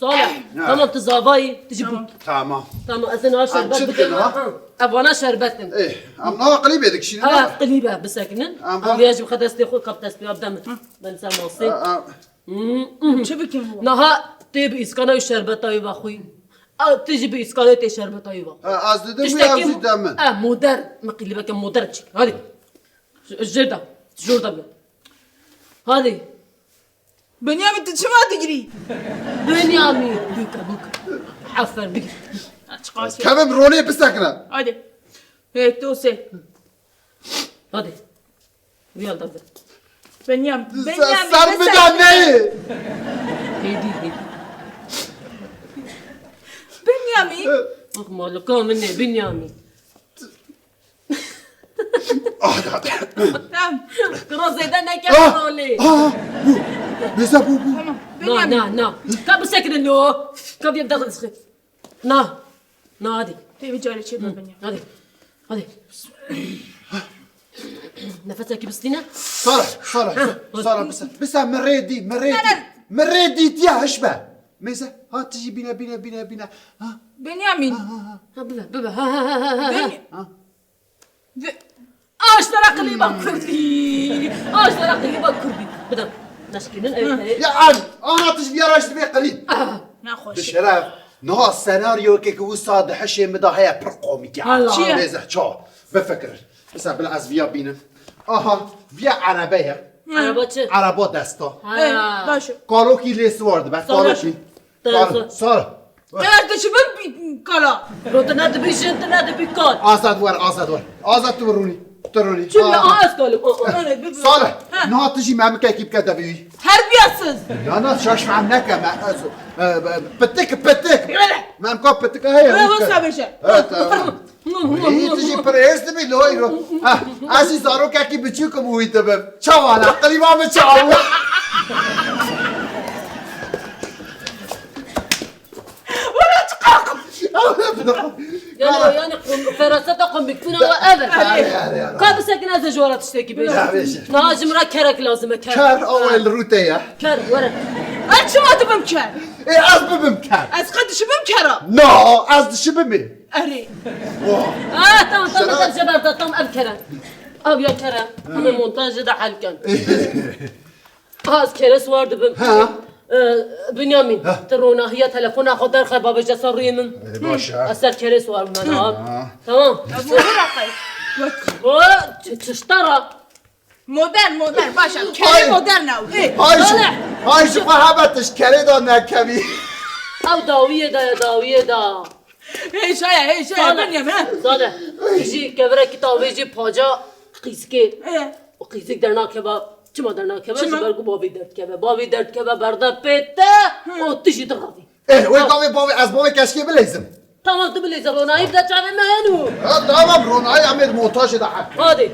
Salih, tamam, tu zavayî, tu jî bûk. Tamam. Tamam, ez ê niha şerbet bidim. Ev vana şerbet in. Ê, em niha qilîbê dikişînin. Ev qilîbe bisekinin. Em vêya jî bixe destê xwe, kap destê wî, bide min. Ben ser masê. Çi bikim bu? Niha tê bi îskana wî şerbeta wî vexwî. Ew tê jî bi îskana wî tê şerbeta wî vexwî. Ha, ez didim wî, ew jî de min. E, modern, min qilîbeke modern çêkir. Hadi. Jêr de, jor de min. Hadi. Binyamîn, tu çima digirî? Binyamîn, bûke, bûke. Aferin, bigir. Kevin, ronê bisekine. Hadi. Hê, tu sê. Hadi. Viya da bir. Binyamîn, Binyamîn, ser mi da ne? Hêdî, hêdî. Binyamîn. Bak malika min ne, Binyamîn. Tamam. Kuro zêde neke rolê. Ah, bu. Mêze bu, bu. Tamam. Na, Binyamîn. Na, na. Ka bisekine lo. Ka bir dakika. Na. Na, hadi. Tê vî carê çê bibin ya. Hadi. Hadi. Nefesekî bistîne. Sara, Sara, Sara, bisa, bisa, min rê dî, min rê dî. Min rê dî tiya hiş be. Mêze, ha, tu jî bîne, bîne, bîne, bîne. Ha. Binyamîn. Ha, ha, ha. Ha, bibe, bibe. Ha, ha, ha, ha, ha. Bin- Ha. Bi- Aş tera qilîba kurdî. Aş tera qilîba kurdî. Bidem. Neşkînin, evet, evet. Ya an, ana tu ji vîya re ji divê qilîb. Ah, ne xweş. Bi şeref. Niha senaryokê ku wisa di hişê min de heye pir komîk e. Hala. Çi ye? Mêze, çawa? Bifikir. Mesela bila ez vîya bînim. Aha, vîya erebe ye. Araba çi? Araba desta. Ha. Ê, baş e. Kalokî lê siwar dibe. Sare. Kalokî. Sare. Sare. Ez dişibim kala. Ro tu nedibî jin, tu nedibî kal. Azad wer, azad wer. Azad tu rûnî. Tu rûnî. Çi ya, aha, ez kalim. Aa, aa. Sare. Niha tu jî memikekî bike devê wî. Terbiyesiz. Na na, şaş fehm neke me. Ez, e, e, pitik, pitik. Memka pitik heye. Wê wisa bêje. Evet, tamam. Wî tu jî pir hêrs dibî li hoy ro. Ah, ez jî zarokekî biçûk im û wî dibim. Çawa ne? Qilîba min çawa? Wala çiqaq. Yani, yani feraseta komik bûna we ev e. Ka bisekin ez ê ji we re tiştekî bêjim. Niha ji min re kerek lazim e, ker. Ker, awa li rû te ye. Ker, were. Ez çima dibim ker? Ê, ez bibim ker. Ez qet dişibim kera. Na, ez dişibim ê. Erê. Ah, tamam, tamam, tamam, jeber da, tamam, ev kere. Ev ya kere. Hemen montajı da hal ken. Az kere suar dibim. Ha. Ee, Bünyamin, ha, tu ronahiya telefona xwe derxe, babê je ser rûyê min. Ee, baş e. Ez ser kere suar bim, ha. Ha. Tamam. Ev motor aqay. O, ç-, çiştara. Modern, modern, baş e. Kerê modern ew. Ê, Hay ji, Salih. Hay ji xwe hebe tişt kerê de nekevî. Ew dawiyê de ye, dawiyê de. Hêşa ye, hêşa ye, Salih. Bünyamin, ha. Salih. Jî kevirekî tavê jî paca qîzikê. Ê. O qîzik dernakeva, çima dernakeva? Çima? Ji ber ku bavê derdkeve. Bavê derdkeve berde pê te, o tu jî dixavî. Eh, wê gavê bavê, ez bavê keşkê bileyzim. Tamam, tu bileyze, ronahî bide çavê me henu. Ha, tamam, ronahî em ê montajê de hek. Hadi.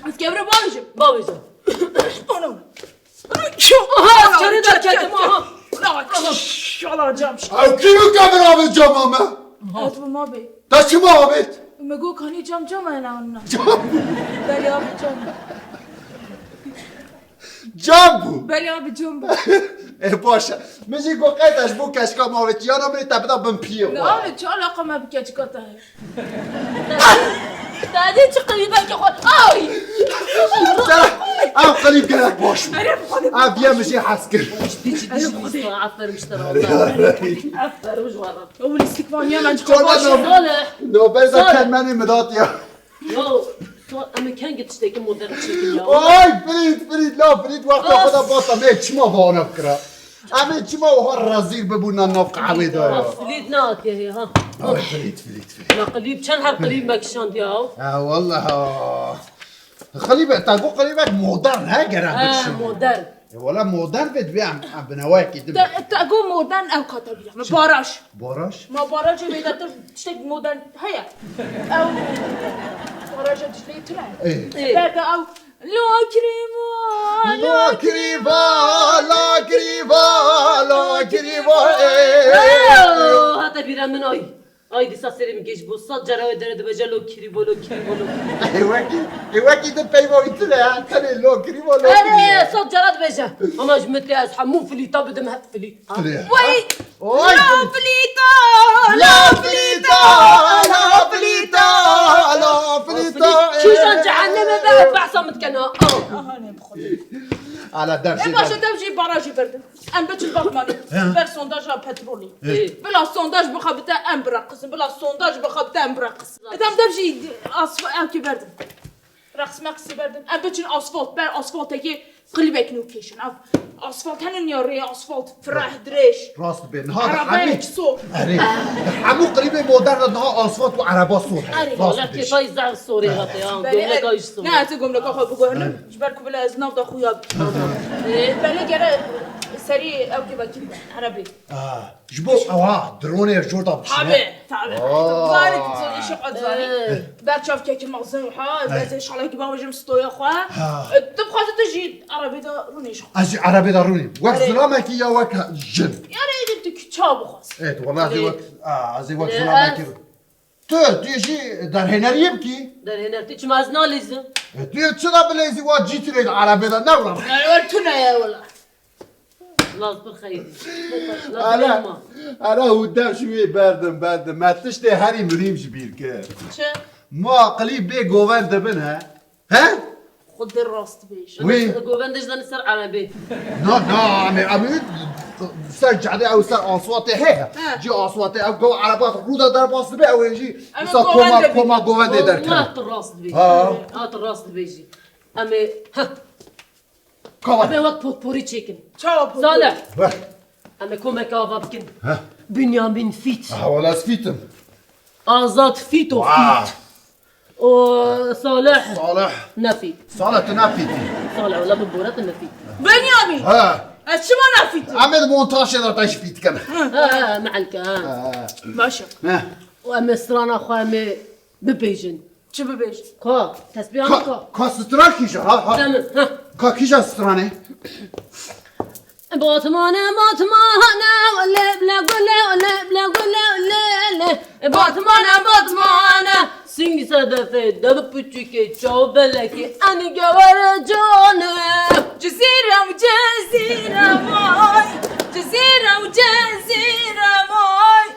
Ez kevre bavêjim. Bavêje. Ana. Aha, ez kerê derketim, aha. Şala cam. Ew kî bike bira bi cama me? Ez bi ma bê. Te çima avêt? Me got kanî cam cam e lan. Derya bi cam. Cam bû. Belê abi cam bû. E baş e. Min jî got qey te ji bo keçika mavêtiyana min ê te bida bin piyê xwe. Ne abi çi alaqa me bi keçika te heye? Te dê çi qilîbekê xwe. Ay! Ev qilîb gelek baş bû. Ev diye min jê hez kir. Ciddi ciddi ciddi. Aferin işte. Aferin işte. Ew lîstikvan ya me çiqa baş e. Nobel de termenê min datiya. Ya, to em ê kengî tiştekî modern çêkin ya. Ay, Frîd, Frîd, la Frîd wexta xwe de basa me çima vana kira. Em ê çima wiha rezîl bibûna nav qehwê de ya. Frîd nehatiye hê ha. Ay, Frîd, Frîd, Frîd. La qilîb çend her qilîb me kişandiye ha. Ha, wallah ha. Qilîbe, te got qilîbek modern he, gere bikişîne. He, modern. E, wala modern vê divê em, em bi newayekî din. Te, te got modern ew kate bîra. Me baraj. Baraj? Ma barajê bêdetir tiştek modern heye. Ew baraja Dicleyê tune. Ê. Ê. Berde ew la kirîva, la kirîva, la kirîva, la kirîva. Ê. Hate bîra min ay. Ay dîsa serê min gêj bû. Sed cara wê dere dibêje lo kirîvo, lo kirîvo, lo kirîvo. Ê wekî, ê wekî din peyva wî tune ya. Tenê lo kirîvo, lo kirîvo. Erê, sed cara dibêje. Ama ji min tê ez hemû filîta bidim hep filît. Ha? Filî. Wey! Oy! La filîta! La filîta! La filîta! La filîta! Kîjan cehennemê be behsa min dikin ha. Aha ne bi xwedê. Ala dev jî. E baş e dev jî barajî berdim. Em biçin Batmanê. Ber sondaja petrolê. Bila sondaj bixebite em bireqisin. Bila sondaj bixebite em bireqisin. Dem dev jî asfa ew kî berdim. Reqsmeqsî berdim. Em biçin asfalt. Ber asfaltekê qilîbek nû kêşin. Ev asfalt hene niya rê asfalt. Fireh dirêj. Rast dibê. Niha hemû. Erê. Hemû qilîbê modern de niha asfalt û ereba sor hene. Rast dibê. Kêfayî zehf sorê hate ya. Gomleka jî sor. Ne ez ê gomleka xwe biguhenim. Ji ber ku bila ez nav de xuya bim. Belê gere serî ew kê vekî erebê. Ji bo ewa dronê jor da bişîne. Tabi, tabi. Zanî tu zor îşe qet zanî. Ber çav kekî mexzin ha, ez ê şalekî bavêjim stoya xwe. Tu bixwazî tu jî erebê de rûnê ji xwe. Ez jî erebê de rûnî. Wek zilamekî ya wek jin. Yanî êdî tu kî çav bixwazî. Evet, wala ez ê wek, ez ê wek zilamekî rû. Tu, tu yê jî derhêneriyê bikî. Derhêner tu çima ez nalîzim? E, tu yê çi de bileyzî wa cîtirê de erebê de ne wila. Wer tune ye wila. Laz bir xeyr. Laz bir ma. Ana hû dev ji wê berdim, berdim. Me tiştê herî muhîm ji bîr kir. Çi? Ma qilî bê govend dibin he? He? Xwedê rast bêj. Wî. Govendê ji danî ser erebê. Na, na, em ê, em ê ser cadê ew ser aswatê heye. He. Cî aswatê ew gava ereba rû de derbas dibe ew ê jî wisa koma, koma govendê derkeve. Wala tu rast dibêjî. Ha. Ha, tu rast dibêjî. Em ê, heh. Kava. Em ê wek potporî çêkin. Çawa potporî? Salih. Weh. Em ê komeke ava bikin. Heh. Bünyamin fît. Ha, wala ez fît im. Azad fît û fît. Û Salih. Salih. Ne fît. Salih, tu ne fît î. Salih, wala bi bore tu ne fît. Bünyamin. Ha. Ez çima ne fît im? Em ê di montajê de te jî fît kin. Ha, ha, meelke, ha. Ha. Baş e. Ha. Û em ê strana xwe em ê bibêjin. Çi bibêjin? Ka, tesbîha min ka. Ka stran kîja, ha, ha. Demir, ha. Ka kîja stranê? Batmane, batmane, le, le, gule, le, le, gule, le, le. Batmane, batmane, sîng sedefê, dev piçûkê, çav belekê, en gewere cane. Cizîre û Cezîre vay, Cizîre û Cezîre vay.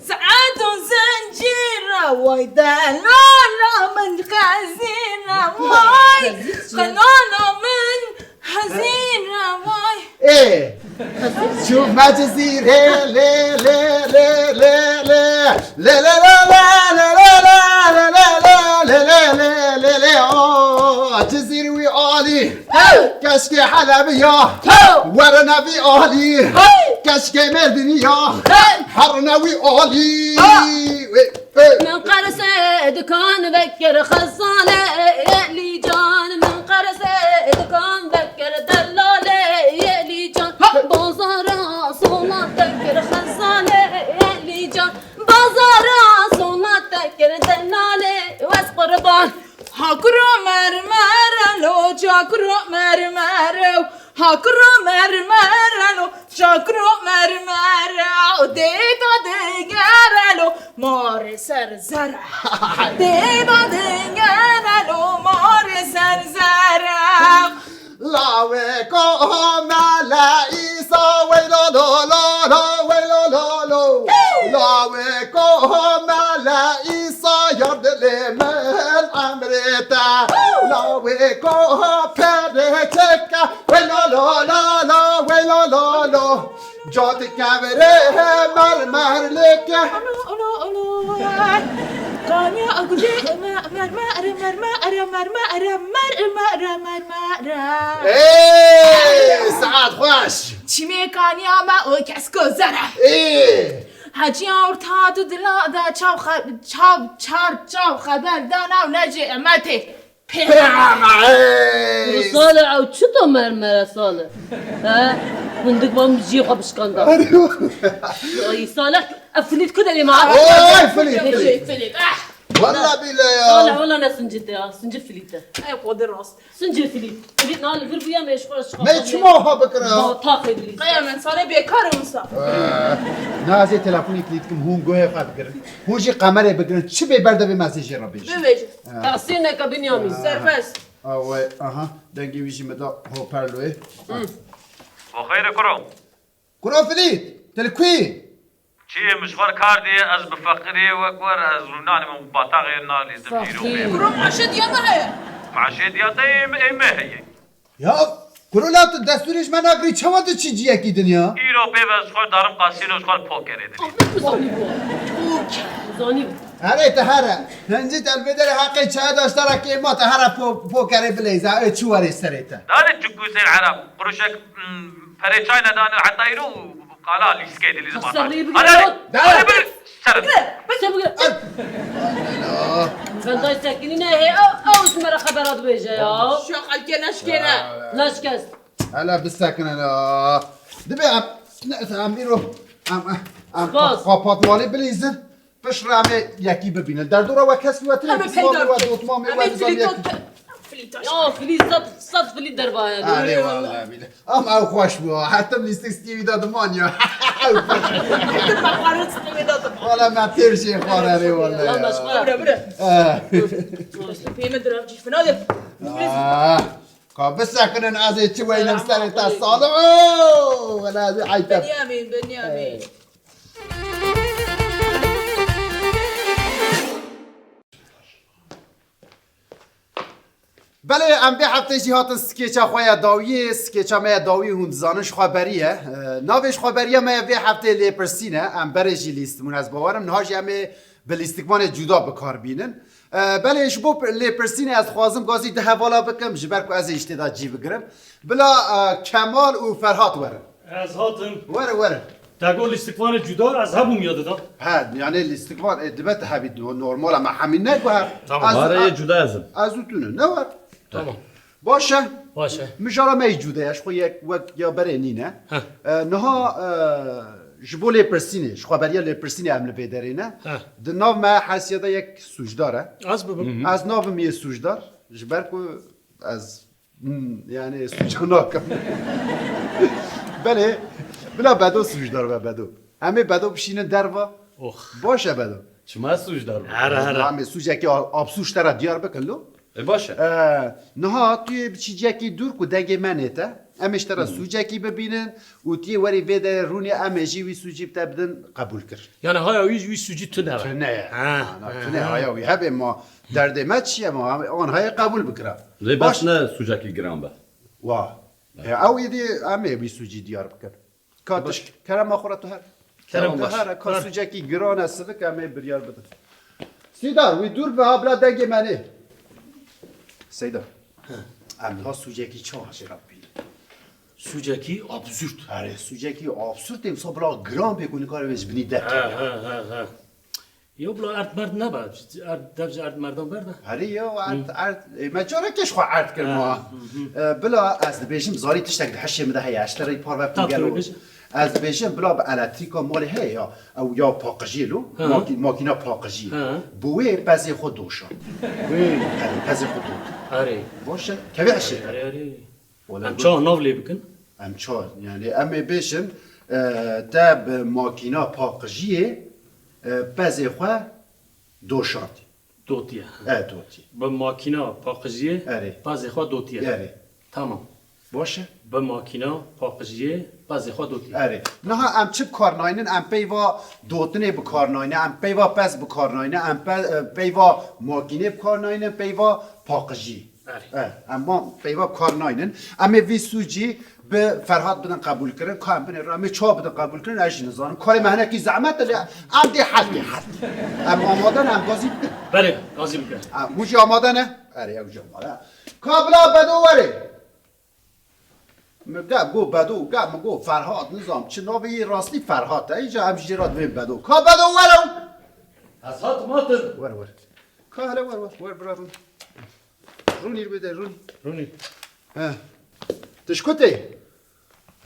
Saet û zincîre way delala min xezîne way. Xezîne min hezîne way. Ê! Çûme Cizîrê lê, lê, lê, lê, lê. Lê, lê, lê, lê, lê, lê, lê, lê, lê, lê, lê, lê, lê, lê, lê, lê, lê. Aa, Cizîr wî alî. Hey! Keşkê Helebî ya. Hey! Werine vî alî. Hey! Keşkê Mêrdînî ya. Hey! Herine wî alî. Ha! Wê, wê. Min qersê dikan vekir xezalê Elî can, min qersê dikan vekir delalê Elî can. Ha! Bazara solat vekir xezalê Elî can. Bazara solat vekir delalê wez qurban. Ha kuro mermere lo, ca kuro mermere, ha kuro mermere lo, ca kuro mermere, o dê da dê gere lo, mare ser zere. Dê da dê gere lo, mare ser zere. Lawê ko mele Îsa, wey lo lo lo lo, wey lo lo lo. Lawê ko mele Îsa, yar dilê min emrê te. Lawê ko perê çeke, wey lo lo lo lo, wey lo lo lo. Ca dikevire mermerlike. Olo, olo, olo, ay. Kanya aguje, me-, mermer, mermer, mermer, mermer, mermer, mermer. Ê, saet xweş. Çimê kanya me o kesko zere. Ê. Heciya orta tu dila da çav xe-, çav, çar çav xeber dana û necê emetê. Pêra me, ê. Salih, ew çi to mermere Salih? He? Hundik van jiyê xwe bişkanda. Ay Salih, ev filît ku derê ma? Oy, filît, filît. Filît, filît, ah! Walla bîle ya. Salih, walla ne sincî te ya, sincî filît e. Ey, xwedê rast. Sincî filît. Filît na li vir bûye me ji xwe ji xwe. Me çima ha bikira? Ba, ta xebilî. Qeya min sare bêkar e wisa. Ee, na ez ê telefonê kilît kim, hûn guhê xwe bigirin. Hûn jî qemerê bigirin, çi bê berdevê me ez ê jê re bêjim. Bibêjin. Tehsîneke Binyamîn. Serbest. Awê, aha, dengê wî jî min da hoparloyê. Bo xeyr e kuro. Kuro Filît, tu li ku yî? Çi yê min ji xwe kar dê, ez bi feqirê wek we re, ez rûnanê min bataxê nalîzim îro bê. Kuro maşê diya me heye. Maşê diya te ê, ê me heye. Ya, kuro la tu destûrê ji me nagirî, çawa tu çi ciyekî dinya? Îro pê ve ji xwe darim kasîno ji xwe pokerê dinê. Ahmet bizanî bû. Poker. Bizanî bû. Herê te here. Hincî telvê derê heqê çaya daştara kê ma te here po-, pokerê bileyza. Ê çi werê serê te. Dane çi kusên Ereb. Quruşek, mm, perê çay nedane heta îro qala lîskê dilî zima. Hadi, hadi, hadi bir. Serim. Bigire, bigire. Bendayî sekinîne hê, ew, ew ji me re xebera dibêje ya. Şu xelkê neşkêne. Neşkest. Hele bisekine la. Dibê em, ne, em îro, em, em, Spas. Qapatmalî bilîzin. Piştre em ê yekî bibînin. Derdora we kes wetire. Em ê peyda bikin. Em ê dotmamê we filîto dibînin. Te-, filîta. Ya, filî sed, sed filî derva ye. Erê, walla bîle. Ama ew xweş bû. Hetim lîstik stî wî de diman ya. Ew xweş. Hetim me xwarin stî wî de diman. Wala me têr jê xwar erê wala ya. Lan başka. Bire, bire. Eh. Peyme direvcî fina de. Ah. Ka bisekinin ez ê çi weynim serê te Salih. Oh, wala ez ê eyte. Benyamîn, Benyamîn. Eh. Belê, em vê heftê jî hatin skêça xwe ya dawiyê, skêça me ya dawiyê hûn dizanin ji xwe berî ye. Ee, navê ji xwe beriya me ya vê heftê lêpirsîn e. Em berê jî lîstimûn, ez bawerim. Niha jî em ê bi lîstikvanê cuda bi kar bînin. Ee, belê ji bo lêpirsînê ez dixwazim gazî du hevala bikim, ji ber ku ez ê ji tê de cî bigirim. Bila, e, Kemal û Ferhat werin. Ez hatim. Werin, werin. Te got lîstikvanê cuda, ez hebûm ya dida. He, yani lîstikvan, e, dibe te hebî, no-, normal ama hemî ne guher. Tamam. Ez, Bare yê cuda ez im. Ez û tu ne, ne wer? Tamam. Baş e. Baş e. Mijara me yî cuda ye, ji xwe yek wek ya berê nîne. Heh. E, niha, e, ji bo lêpirsînê, ji xwe beriya lêpirsînê em li vê derê ne. Heh. Di nav me hesiya de yek sûcdar e. Ez bibim. Hı hı. Ez nabim yê sûcdar, ji ber ku ez Hmm, yani suca nakim. Belê, bila Bedo sucdar be Bedo. Em ê Bedo bişînin derva. Oh. Baş e Bedo. Çima sucdar be? Here, here. Em ê sucekî a-, absûr ji te re diyar bikin lo. E, baş e. Ee, niha tu yê biçî cekî dûr ku dengê me nête. Em ê ji te re Hmm. sucekî bibînin û tu yê werî vê derê rûnê em ê jî wî sucî bi te bidin qebûl kir. Yani haya wî, wî sucî tune be. Tune ye. Ha, Ana, ha, tune ha. Haya wî hebe ma. Derdê me çi ye ma? An heye qebûl bikira. Lê Baş. Bes ne sucekî giran be. Wa. E, ew êdî em ê wî sucî diyar bikin. Ka Baş. Tiş kerema xwe re tu her. Kerem Tamam, baş. Her ka Her. Sucekî giran e sivik em ê biryar bidin. Sîdar, wî dûr be ha bila dengê me nê. Seyda. He. Em niha sucekî çawa jê re bînin? Sucekî absürt. Erê, sucekî absürt ê wisa bila giran bê ku nikare wê ji binî derkeve. He, he, he, he. Yo, bila erd merd nebe. Erd, dev ji erd merdan berde. Herî yo, erd, Hı. erd. E, me carekê ji xwe erd kir Ha, ma. hı, hı. E, bila ez dibêjim, zarî tiştek di hişê min de heye. Ez ji te re parve Tabii, bigero. Bêjim. Ez dibêjim, bila bi elektrîka malê heye ya. Ew ya paqijiyê lo. Ha. Makî-, makîna paqijiyê. Ha. Bi wê pezê xwe doşa. Wê. Erê, pezê xwe dot. Erê. Baş e. Kevê hişê. Erê, erê. Wala Em got- çawa nav lê bikin? Em çawa, yani em ê bêjin, e, te bi makîna paqijiyê, e, pezê xwe doşandî. Dotiye. E, dotî. Bi makîna paqijiyê Erê. Pezê xwe dotiye. Erê. Tamam. Baş e? Bi makîna paqijiyê pezê xwe dotiye. Erê. Niha em çi bi kar naynin? Em peyva dotinê bi kar naynin, em peyva pez bi kar naynin, em pe-, e, peyva makînê bi kar naynin, peyva paqijî. Erê. E, em van peyva kar naynin. Em ê vî sûcî bi Ferhat bidin qebûlkirin. Ka em binê re, em ê çawa bidin qebûlkirin, ez jî nizanim. Karê me hinekî zehmet e, lê em dê hel kê, hel kê. Em amade ne, em gazî bikin. Belê, gazî bikin. Em, hûn jî amade ne? Erê, ew jî amade. Ka bila Bedo were. Min ge got Bedo, ge min got Ferhat, nizam çi navê yê rastî Ferhat e. Îca em jê re divên Bedo. Ka Bedo were. Ez hatim, hatim. Were, were. Ka hele were, were, were bira rûn. Rûnî bide, rûnî. Rûnî. He. Tu ji ku tê?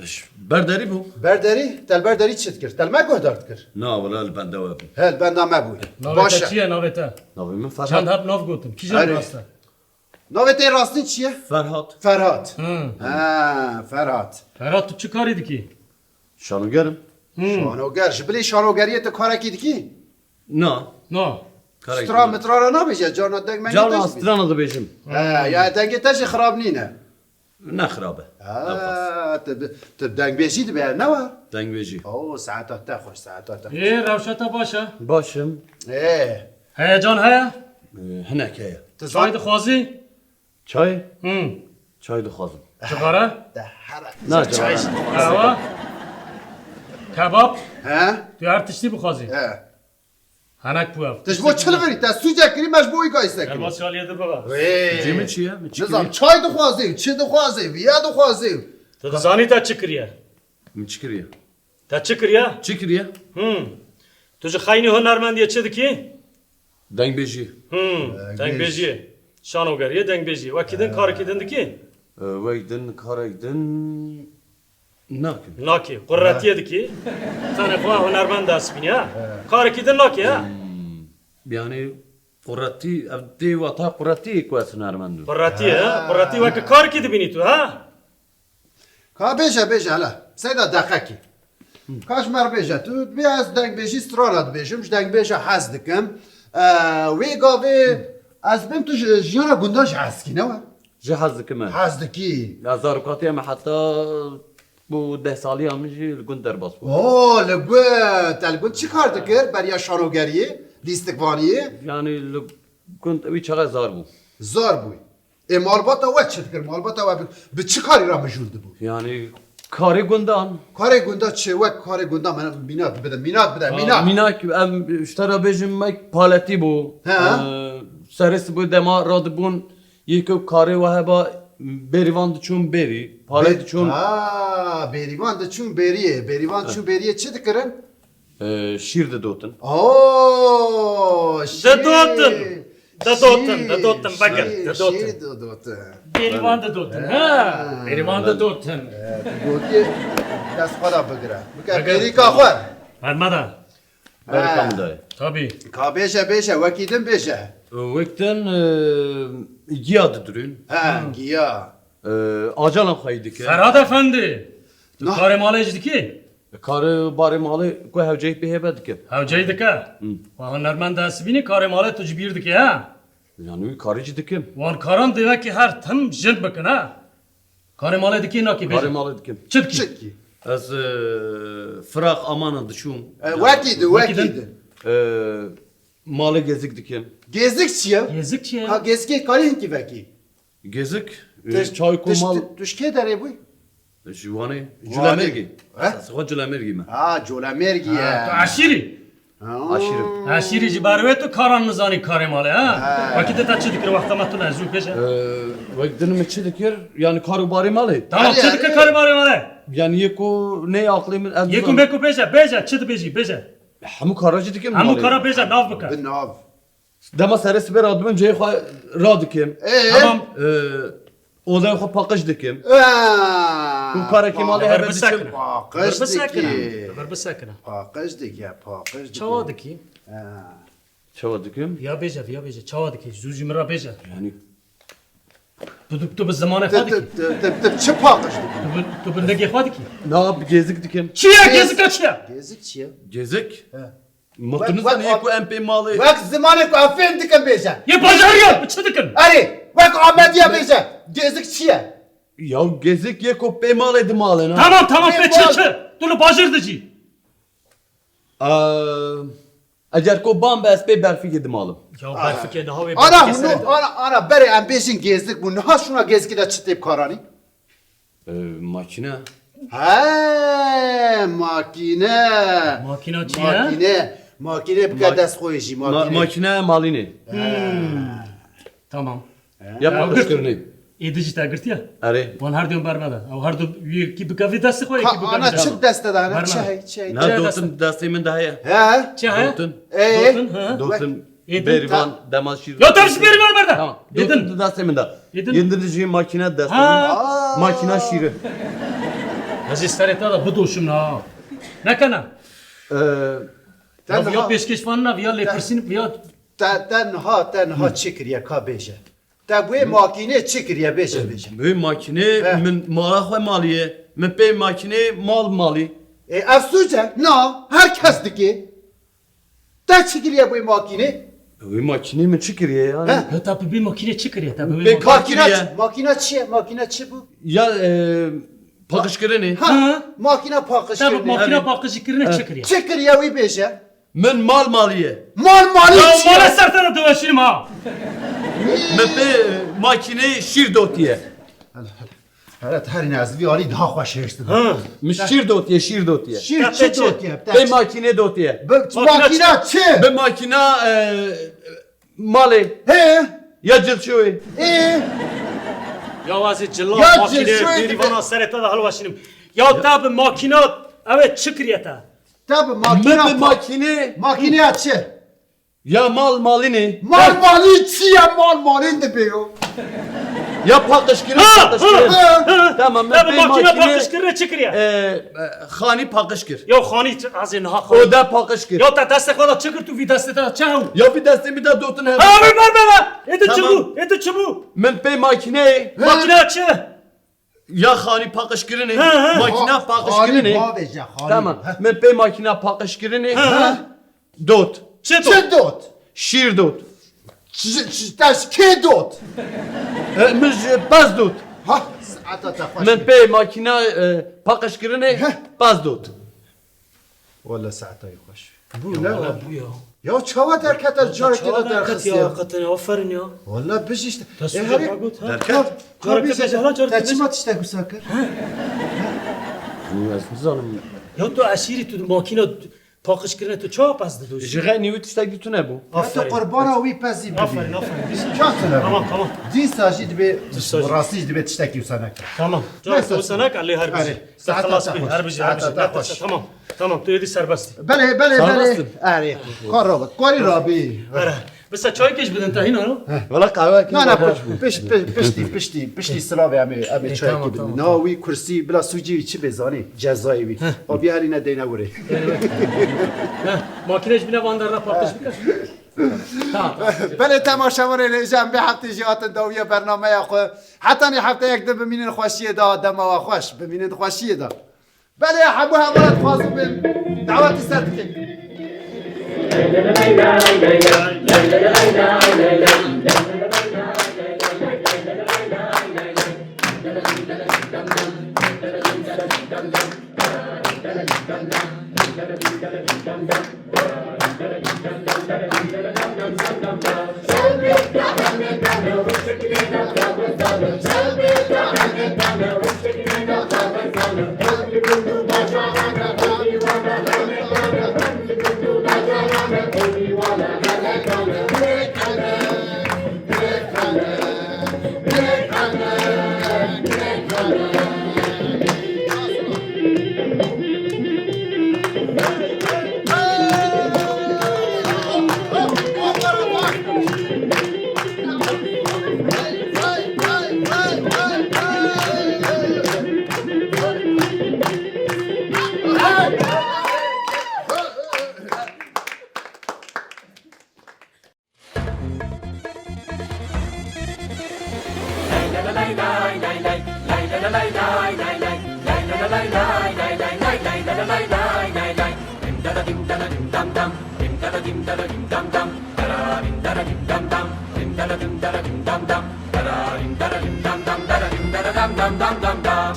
Ji ber derî bû. Ber derî? Te li ber derî çi dikir? Te li me guhdar dikir? Na, wela li benda we bû. He, li benda me bû. Navê Baş te e. Çi ye, navê te? Navê min Ferhat. Çend heb nav gotin. Kîjan Erê. Rast e? Navê te rastîn çi ye? Ferhat. Ferhat. Hı. Ha, Ferhat. Ferhat, tu çi karî dikî? Şanogerim. Hı. Şanoger. Ji bilî şanogeriyê tu karekî dikî? Na. Na. Karek Stra dikî. Mitra re nabêje, carna deng mengê Carna te jî bî. Strana dibêjim. He, ya dengê te jî xirab nîne. Ne xirab e. Ha, Ne bas. tu bi-, tu dengbêjî dibe, ne wa? Dengbêjî. Oo, saeta te xweş, saeta te xweş. Ê, rewşa te baş e? Baş im. Ê. Heyecan heye? Ee, hinek heye. Tu Çay zan- dixwazî? Çay? Hı. Çay dixwazim. Cigara? Te here. Na, Çay cigara. Qehwe? Kebab? He? Tu her tiştî bixwazî? He. Henek bû ev. Tu ji bo çi li virî? Te sûcek kirî, me ji bo wî gayîstek kirî. Derbas xaliyê dir baba. Wê. Cê min çi ye? Min çi Nizam, kiriye? Çay dixwazê, çi dixwazê, viya dixwazê. Tu dizanî te çi kiriye? Min çi kiriye? Te çi kiriye? Çi kiriye? Hmm. Tu ji xeynî hunermendiyê çi dikî? Dengbêjî. Hmm. Dengbêjî. Şanogeriyê dengbêjî. Wekî din karekî din dikî? Ee, wek din, karek din nakim. Nakî. Quretiyê dikî. Tenê xwe hunermend dest bînî, ha? Karekî din nakî, ha? Hmm. Yani quretî, ev dê wata quretî ku ez hunermend im. Quretî, ha? Quretî weke karekî dibînî tu, ha? Ka bêje, bêje hele. Seyda deqekî. Ka ji me re bêje, tu dibê ez dengbêjî strana dibêjim, ji dengbêja hez dikim. Ee, wê gavê ez bêm tu ji jiyana gundan jî hez dikî, ne we? Ji hez dikim e. Hez dikî. Ya zarokatiya me heta bû deh saliya min jî li gund derbas bû. Oo, li gund. Te li gund çi kar dikir? Beriya şanogeriyê, lîstikvaniyê? Yani li gund wî çaxê zar bû. Zar bû. Ê, malbata we çi dikir? Malbata we bi, bi çi karî re mijûl dibû? Yani karê gundan. Karê gunda çi? Wek karê gunda min mînak bide, mînak bide, mînak. Mînak, em ji te re bêjim, me paletî bû. He. Ee, serê sibê dema radibûn, yê ku karê we heba, bêrîvan diçûn bêrî. Palet diçûn. Ha, bêrîvan diçûn bêriyê. Bêrîvan diçûn bêriyê çi dikirin? Ee, şîr didotin. Oo, şîr. Didotin. Didotin, şîr, didotin, veger, şîr, didotin. Şîr didotin. Bêrîvan didotin, ha. Ha. Bêrîvan didotin. Ee, tu gotî dest xwe de bigire. Bike bêrîka xwe. Ferma da. Berkan dayê. Tabii. Ka bêje, bêje, wekî din bêje. Wek din, e, giya didirûn. Ha, giya. E, acalan xweyî dike. Ferhat Efendi, tu karê malê jî dikî? Karê barê malê ku hewceyî pê hebe dikim. Hewceyî dike? Hı. Wa hunermend esibînî karê malê tu ji bîr dikî, ha? Yani wî karî jî dikim. Wan karan divekî her tim jin bikin, ha? Karê malê dikî, nakî bêje. Karê malê dikim. Çi dikî? Çi dikî? Ez, e, firaq amana dişûm. E, wekî di, wekî di. E, malê gezik dikim. Gezik çi ye? Gezik çi ye? Ha, gezikê karî hinkî vekî. Gezik, e, çay ku mal. Tu, tu, tu ji kê derê bûyî? Ji Wanê. Culemêrgî. He? Sesê xwe Culemêrgî me. Ha, Culemêrgî ye. Ha, tu eşîrî. Ha. Aşîrim. Eşîrî ji ber wê tu karan nizanî karê malê, ha? Ha. Wekî te çi dikir wexta me tu ne zû pêş e? Ee, wek din min çi dikir? Yani kar û barê malê. Tamam, çi dikir karê barê malê? Yani yê ku ne aqlê min ez. Yê ku me ku bêje, bêje, çi dibêjî, bêje. Hemû kara jî dikim. Hemû kara bêje, nav bike. Bi nav. Dema serê sibê radibim cihê xwe radikim. Ee? Tamam. Ee, odayê xwe paqij dikim. Aa! Ku karekî malê hebe dikim. Paqij dikî. Paqij dikî, paqij dikî. Çawa dikî? Aa. Çawa dikim? Ya bêje, ya bêje. Çawa dikî? Zû ji min re bêje. Yani. Tu, tu, tu bi zimanê xwe dikî. Tu, tu, tu, tu çi paqij dikî? Tu bi, tu bi nigê xwe dikî. Na, bi gezik dikim. Çi ye? Gezika çi ye? Gezik çi ye? Gezik? He. Ma tu nizanî yê ku em pê malê. Wek zimanê ku em fêm dikin bêje. Yê bajariya, bi çi dikin? Erê, wek Amediya bêje. Gezik çi ye? Ya gezik yê ku pê malê di malê, na? Tamam, tamam, pê çi, çi? Tu li bajêr dijî. Aa, eger ku ban be ez pê berfikê di malim. Ya berfikê niha wê. Ana, berfikê hûno, serê de. Ana, ana, berê em bêjin gezik bû. Niha şûna gezikê de çi tê bi kar anî? Ee, makine. He, makine. Makine çi ye? Makine. Makine bike dest xwe jî, ma-, makine. Makine malînê. He. Tamam. Ya paqijkirinê. Êdî jî te girtiye? Erê. Wan her duyên ber nede. Ew her du yekî bike vî destê xwe, yekî bike vî destê xwe. Ana çi destê de ne? Çi hey, çi hey? Ne, dotin destê min de heye. He? Çi heye? Dotin. Ee? Dotin, he. Dotin. Êdin. Bêrîvan, dema şîr. Ya te ji bêrîvan berde. Tamam. Êdin. Dotin di destê min de. Êdin. Yê din jî makîne destê min. Ha. Makîna şîrin. Ez ê serê te de bidoşim na. Nekene. Ee, ya viya pêşkêş vanina, viya lêpirsîn, viya. Te, te niha, te niha çi kiriye ka bêje? Te bi wê makînê çi kiriye? Bêje, bêje. Bi wê makînê min mala xwe maliye. Min pê makînê mal malî. Ê, ev sûc e? Na, her kes dike. Te çi kiriye bi wê makînê? Wê makînê min çi kiriye yani? He? Ya te bi wê makînê çi kiriye? Te bi wê makînê. Pê kar kiriye. Makîna çi, makîna çi ye? Makîna çi bû? Ya, e, paqijkirinê. Ha, makîna paqijkirinê. Te bi makîna paqijkirinê çi kiriye? Çi kiriye wî bêje? Min mal maliye. Mal malî çi ye? Ya mala ser te de diweşînim ha. Min pê makînê şîr dotiye. Hele, hele, herî nezî vî alî daha xweş hêştin. Ha. Min şîr dotiye, şîr dotiye. Şîr çi dotiye? Pê makînê dotiye. Makîna çi? Bi makîna, e, malê. He. Ya cilçoyê. Ê. Ya wazê cila makînê bêrîvana serê te de hilweşînim. Ya te bi makîna, ew ê çi kiriye te? Te bi makîna. Min bi makînê. Makîneya çi? Ya mal malînê. Mal malî çi ye? Mal malîn dibe yo. Ya paqijkirin, paqijkirin. Ha, ha. Tamam, min pê makîna paqijkirinê çi kiriye? E, e, xanî paqij kir. Ya xanî çi? Ez ê niha xanî. Oda paqij kir. Ya te destê xwe de çi kir tu vî destê te çi hew? Ya vî destê min de dotin hev. Ha, ver, ver, ver, ver. Ê tu çi bû? Ê tu çi bû? Min pê makîneyê. Makîna çi? Ya xanî paqijkirinê, he, he. Makîna paqijkirinê. Xanî bavêje, xanî. Tamam. He. Min pê makîna paqijkirinê. He, he. Dot. Çi dot? Çi dot? Şîr dot. Çi, çi, te ji kê dot? E, min ji pez dot. Ha, saeta te xweş. Min pê makîna, e, paqijkirinê pez dot. Wele saeta xweş. Bû ne? Wala bû ya. Ya çawa derkete, careke de derxist ya. Qetine, aferin ya. Wala bijî işte. Te Ê, herê, baba got, ha? Derket. Careke te çima tiştek wisa kir? Ez nizanim. Ya tu esîrî, tu makîna paqij kirine, tu çawa pez didoşî? Ji xeynî wî tiştek di tu nebû. Ya tu qurbana wî pezî bibî. Aferin, aferin. Çawa tu nebû? Tamam, tamam. Dîsa jî dibê, rastî jî dibê tiştekî wisa nekir. Tamam. Careke wisa neke, lê her bijî. Saeta te xweş. Her bijî, her bijî. Saeta te xweş. Tamam. Tamam, tu êdî serbest î. Belê, belê, belê. Erê, kar rabit. Karî rabî. Erê. Bisa çayekê jî bidin te hîna, no? Wala qehwekî. Na, na, pişt, pişt, piştî, piştî, piştî silavê em ê, em ê çayekî bidin. Tamam, tamam. Na wî kursî, bila sûcî wî çi bê zanî, cezayê wî. O bî herîne deyne wirê. Makîne jî bîne van derna paqij bike. Belê temaşevanê hêja, em vê heftê jî hatin dawiya bernameya xwe. Hetanî hefteyek din bimînin xweşiyê de, dema we xweş, bimînin xweşiyê de. Belê, hemû hevala dixwazin bên dawetî ser dikin.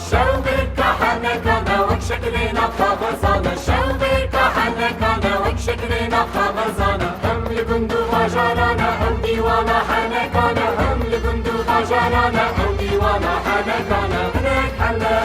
Şew bê kahenekane wek şekilê navxa xwezane, şew bê kahenekane wek şekilê navxa xwezane. Hem li gund û bajarane, ew dîwana henekane, hem li gund û bajarane, ew dîwana henekane. Hinek hele,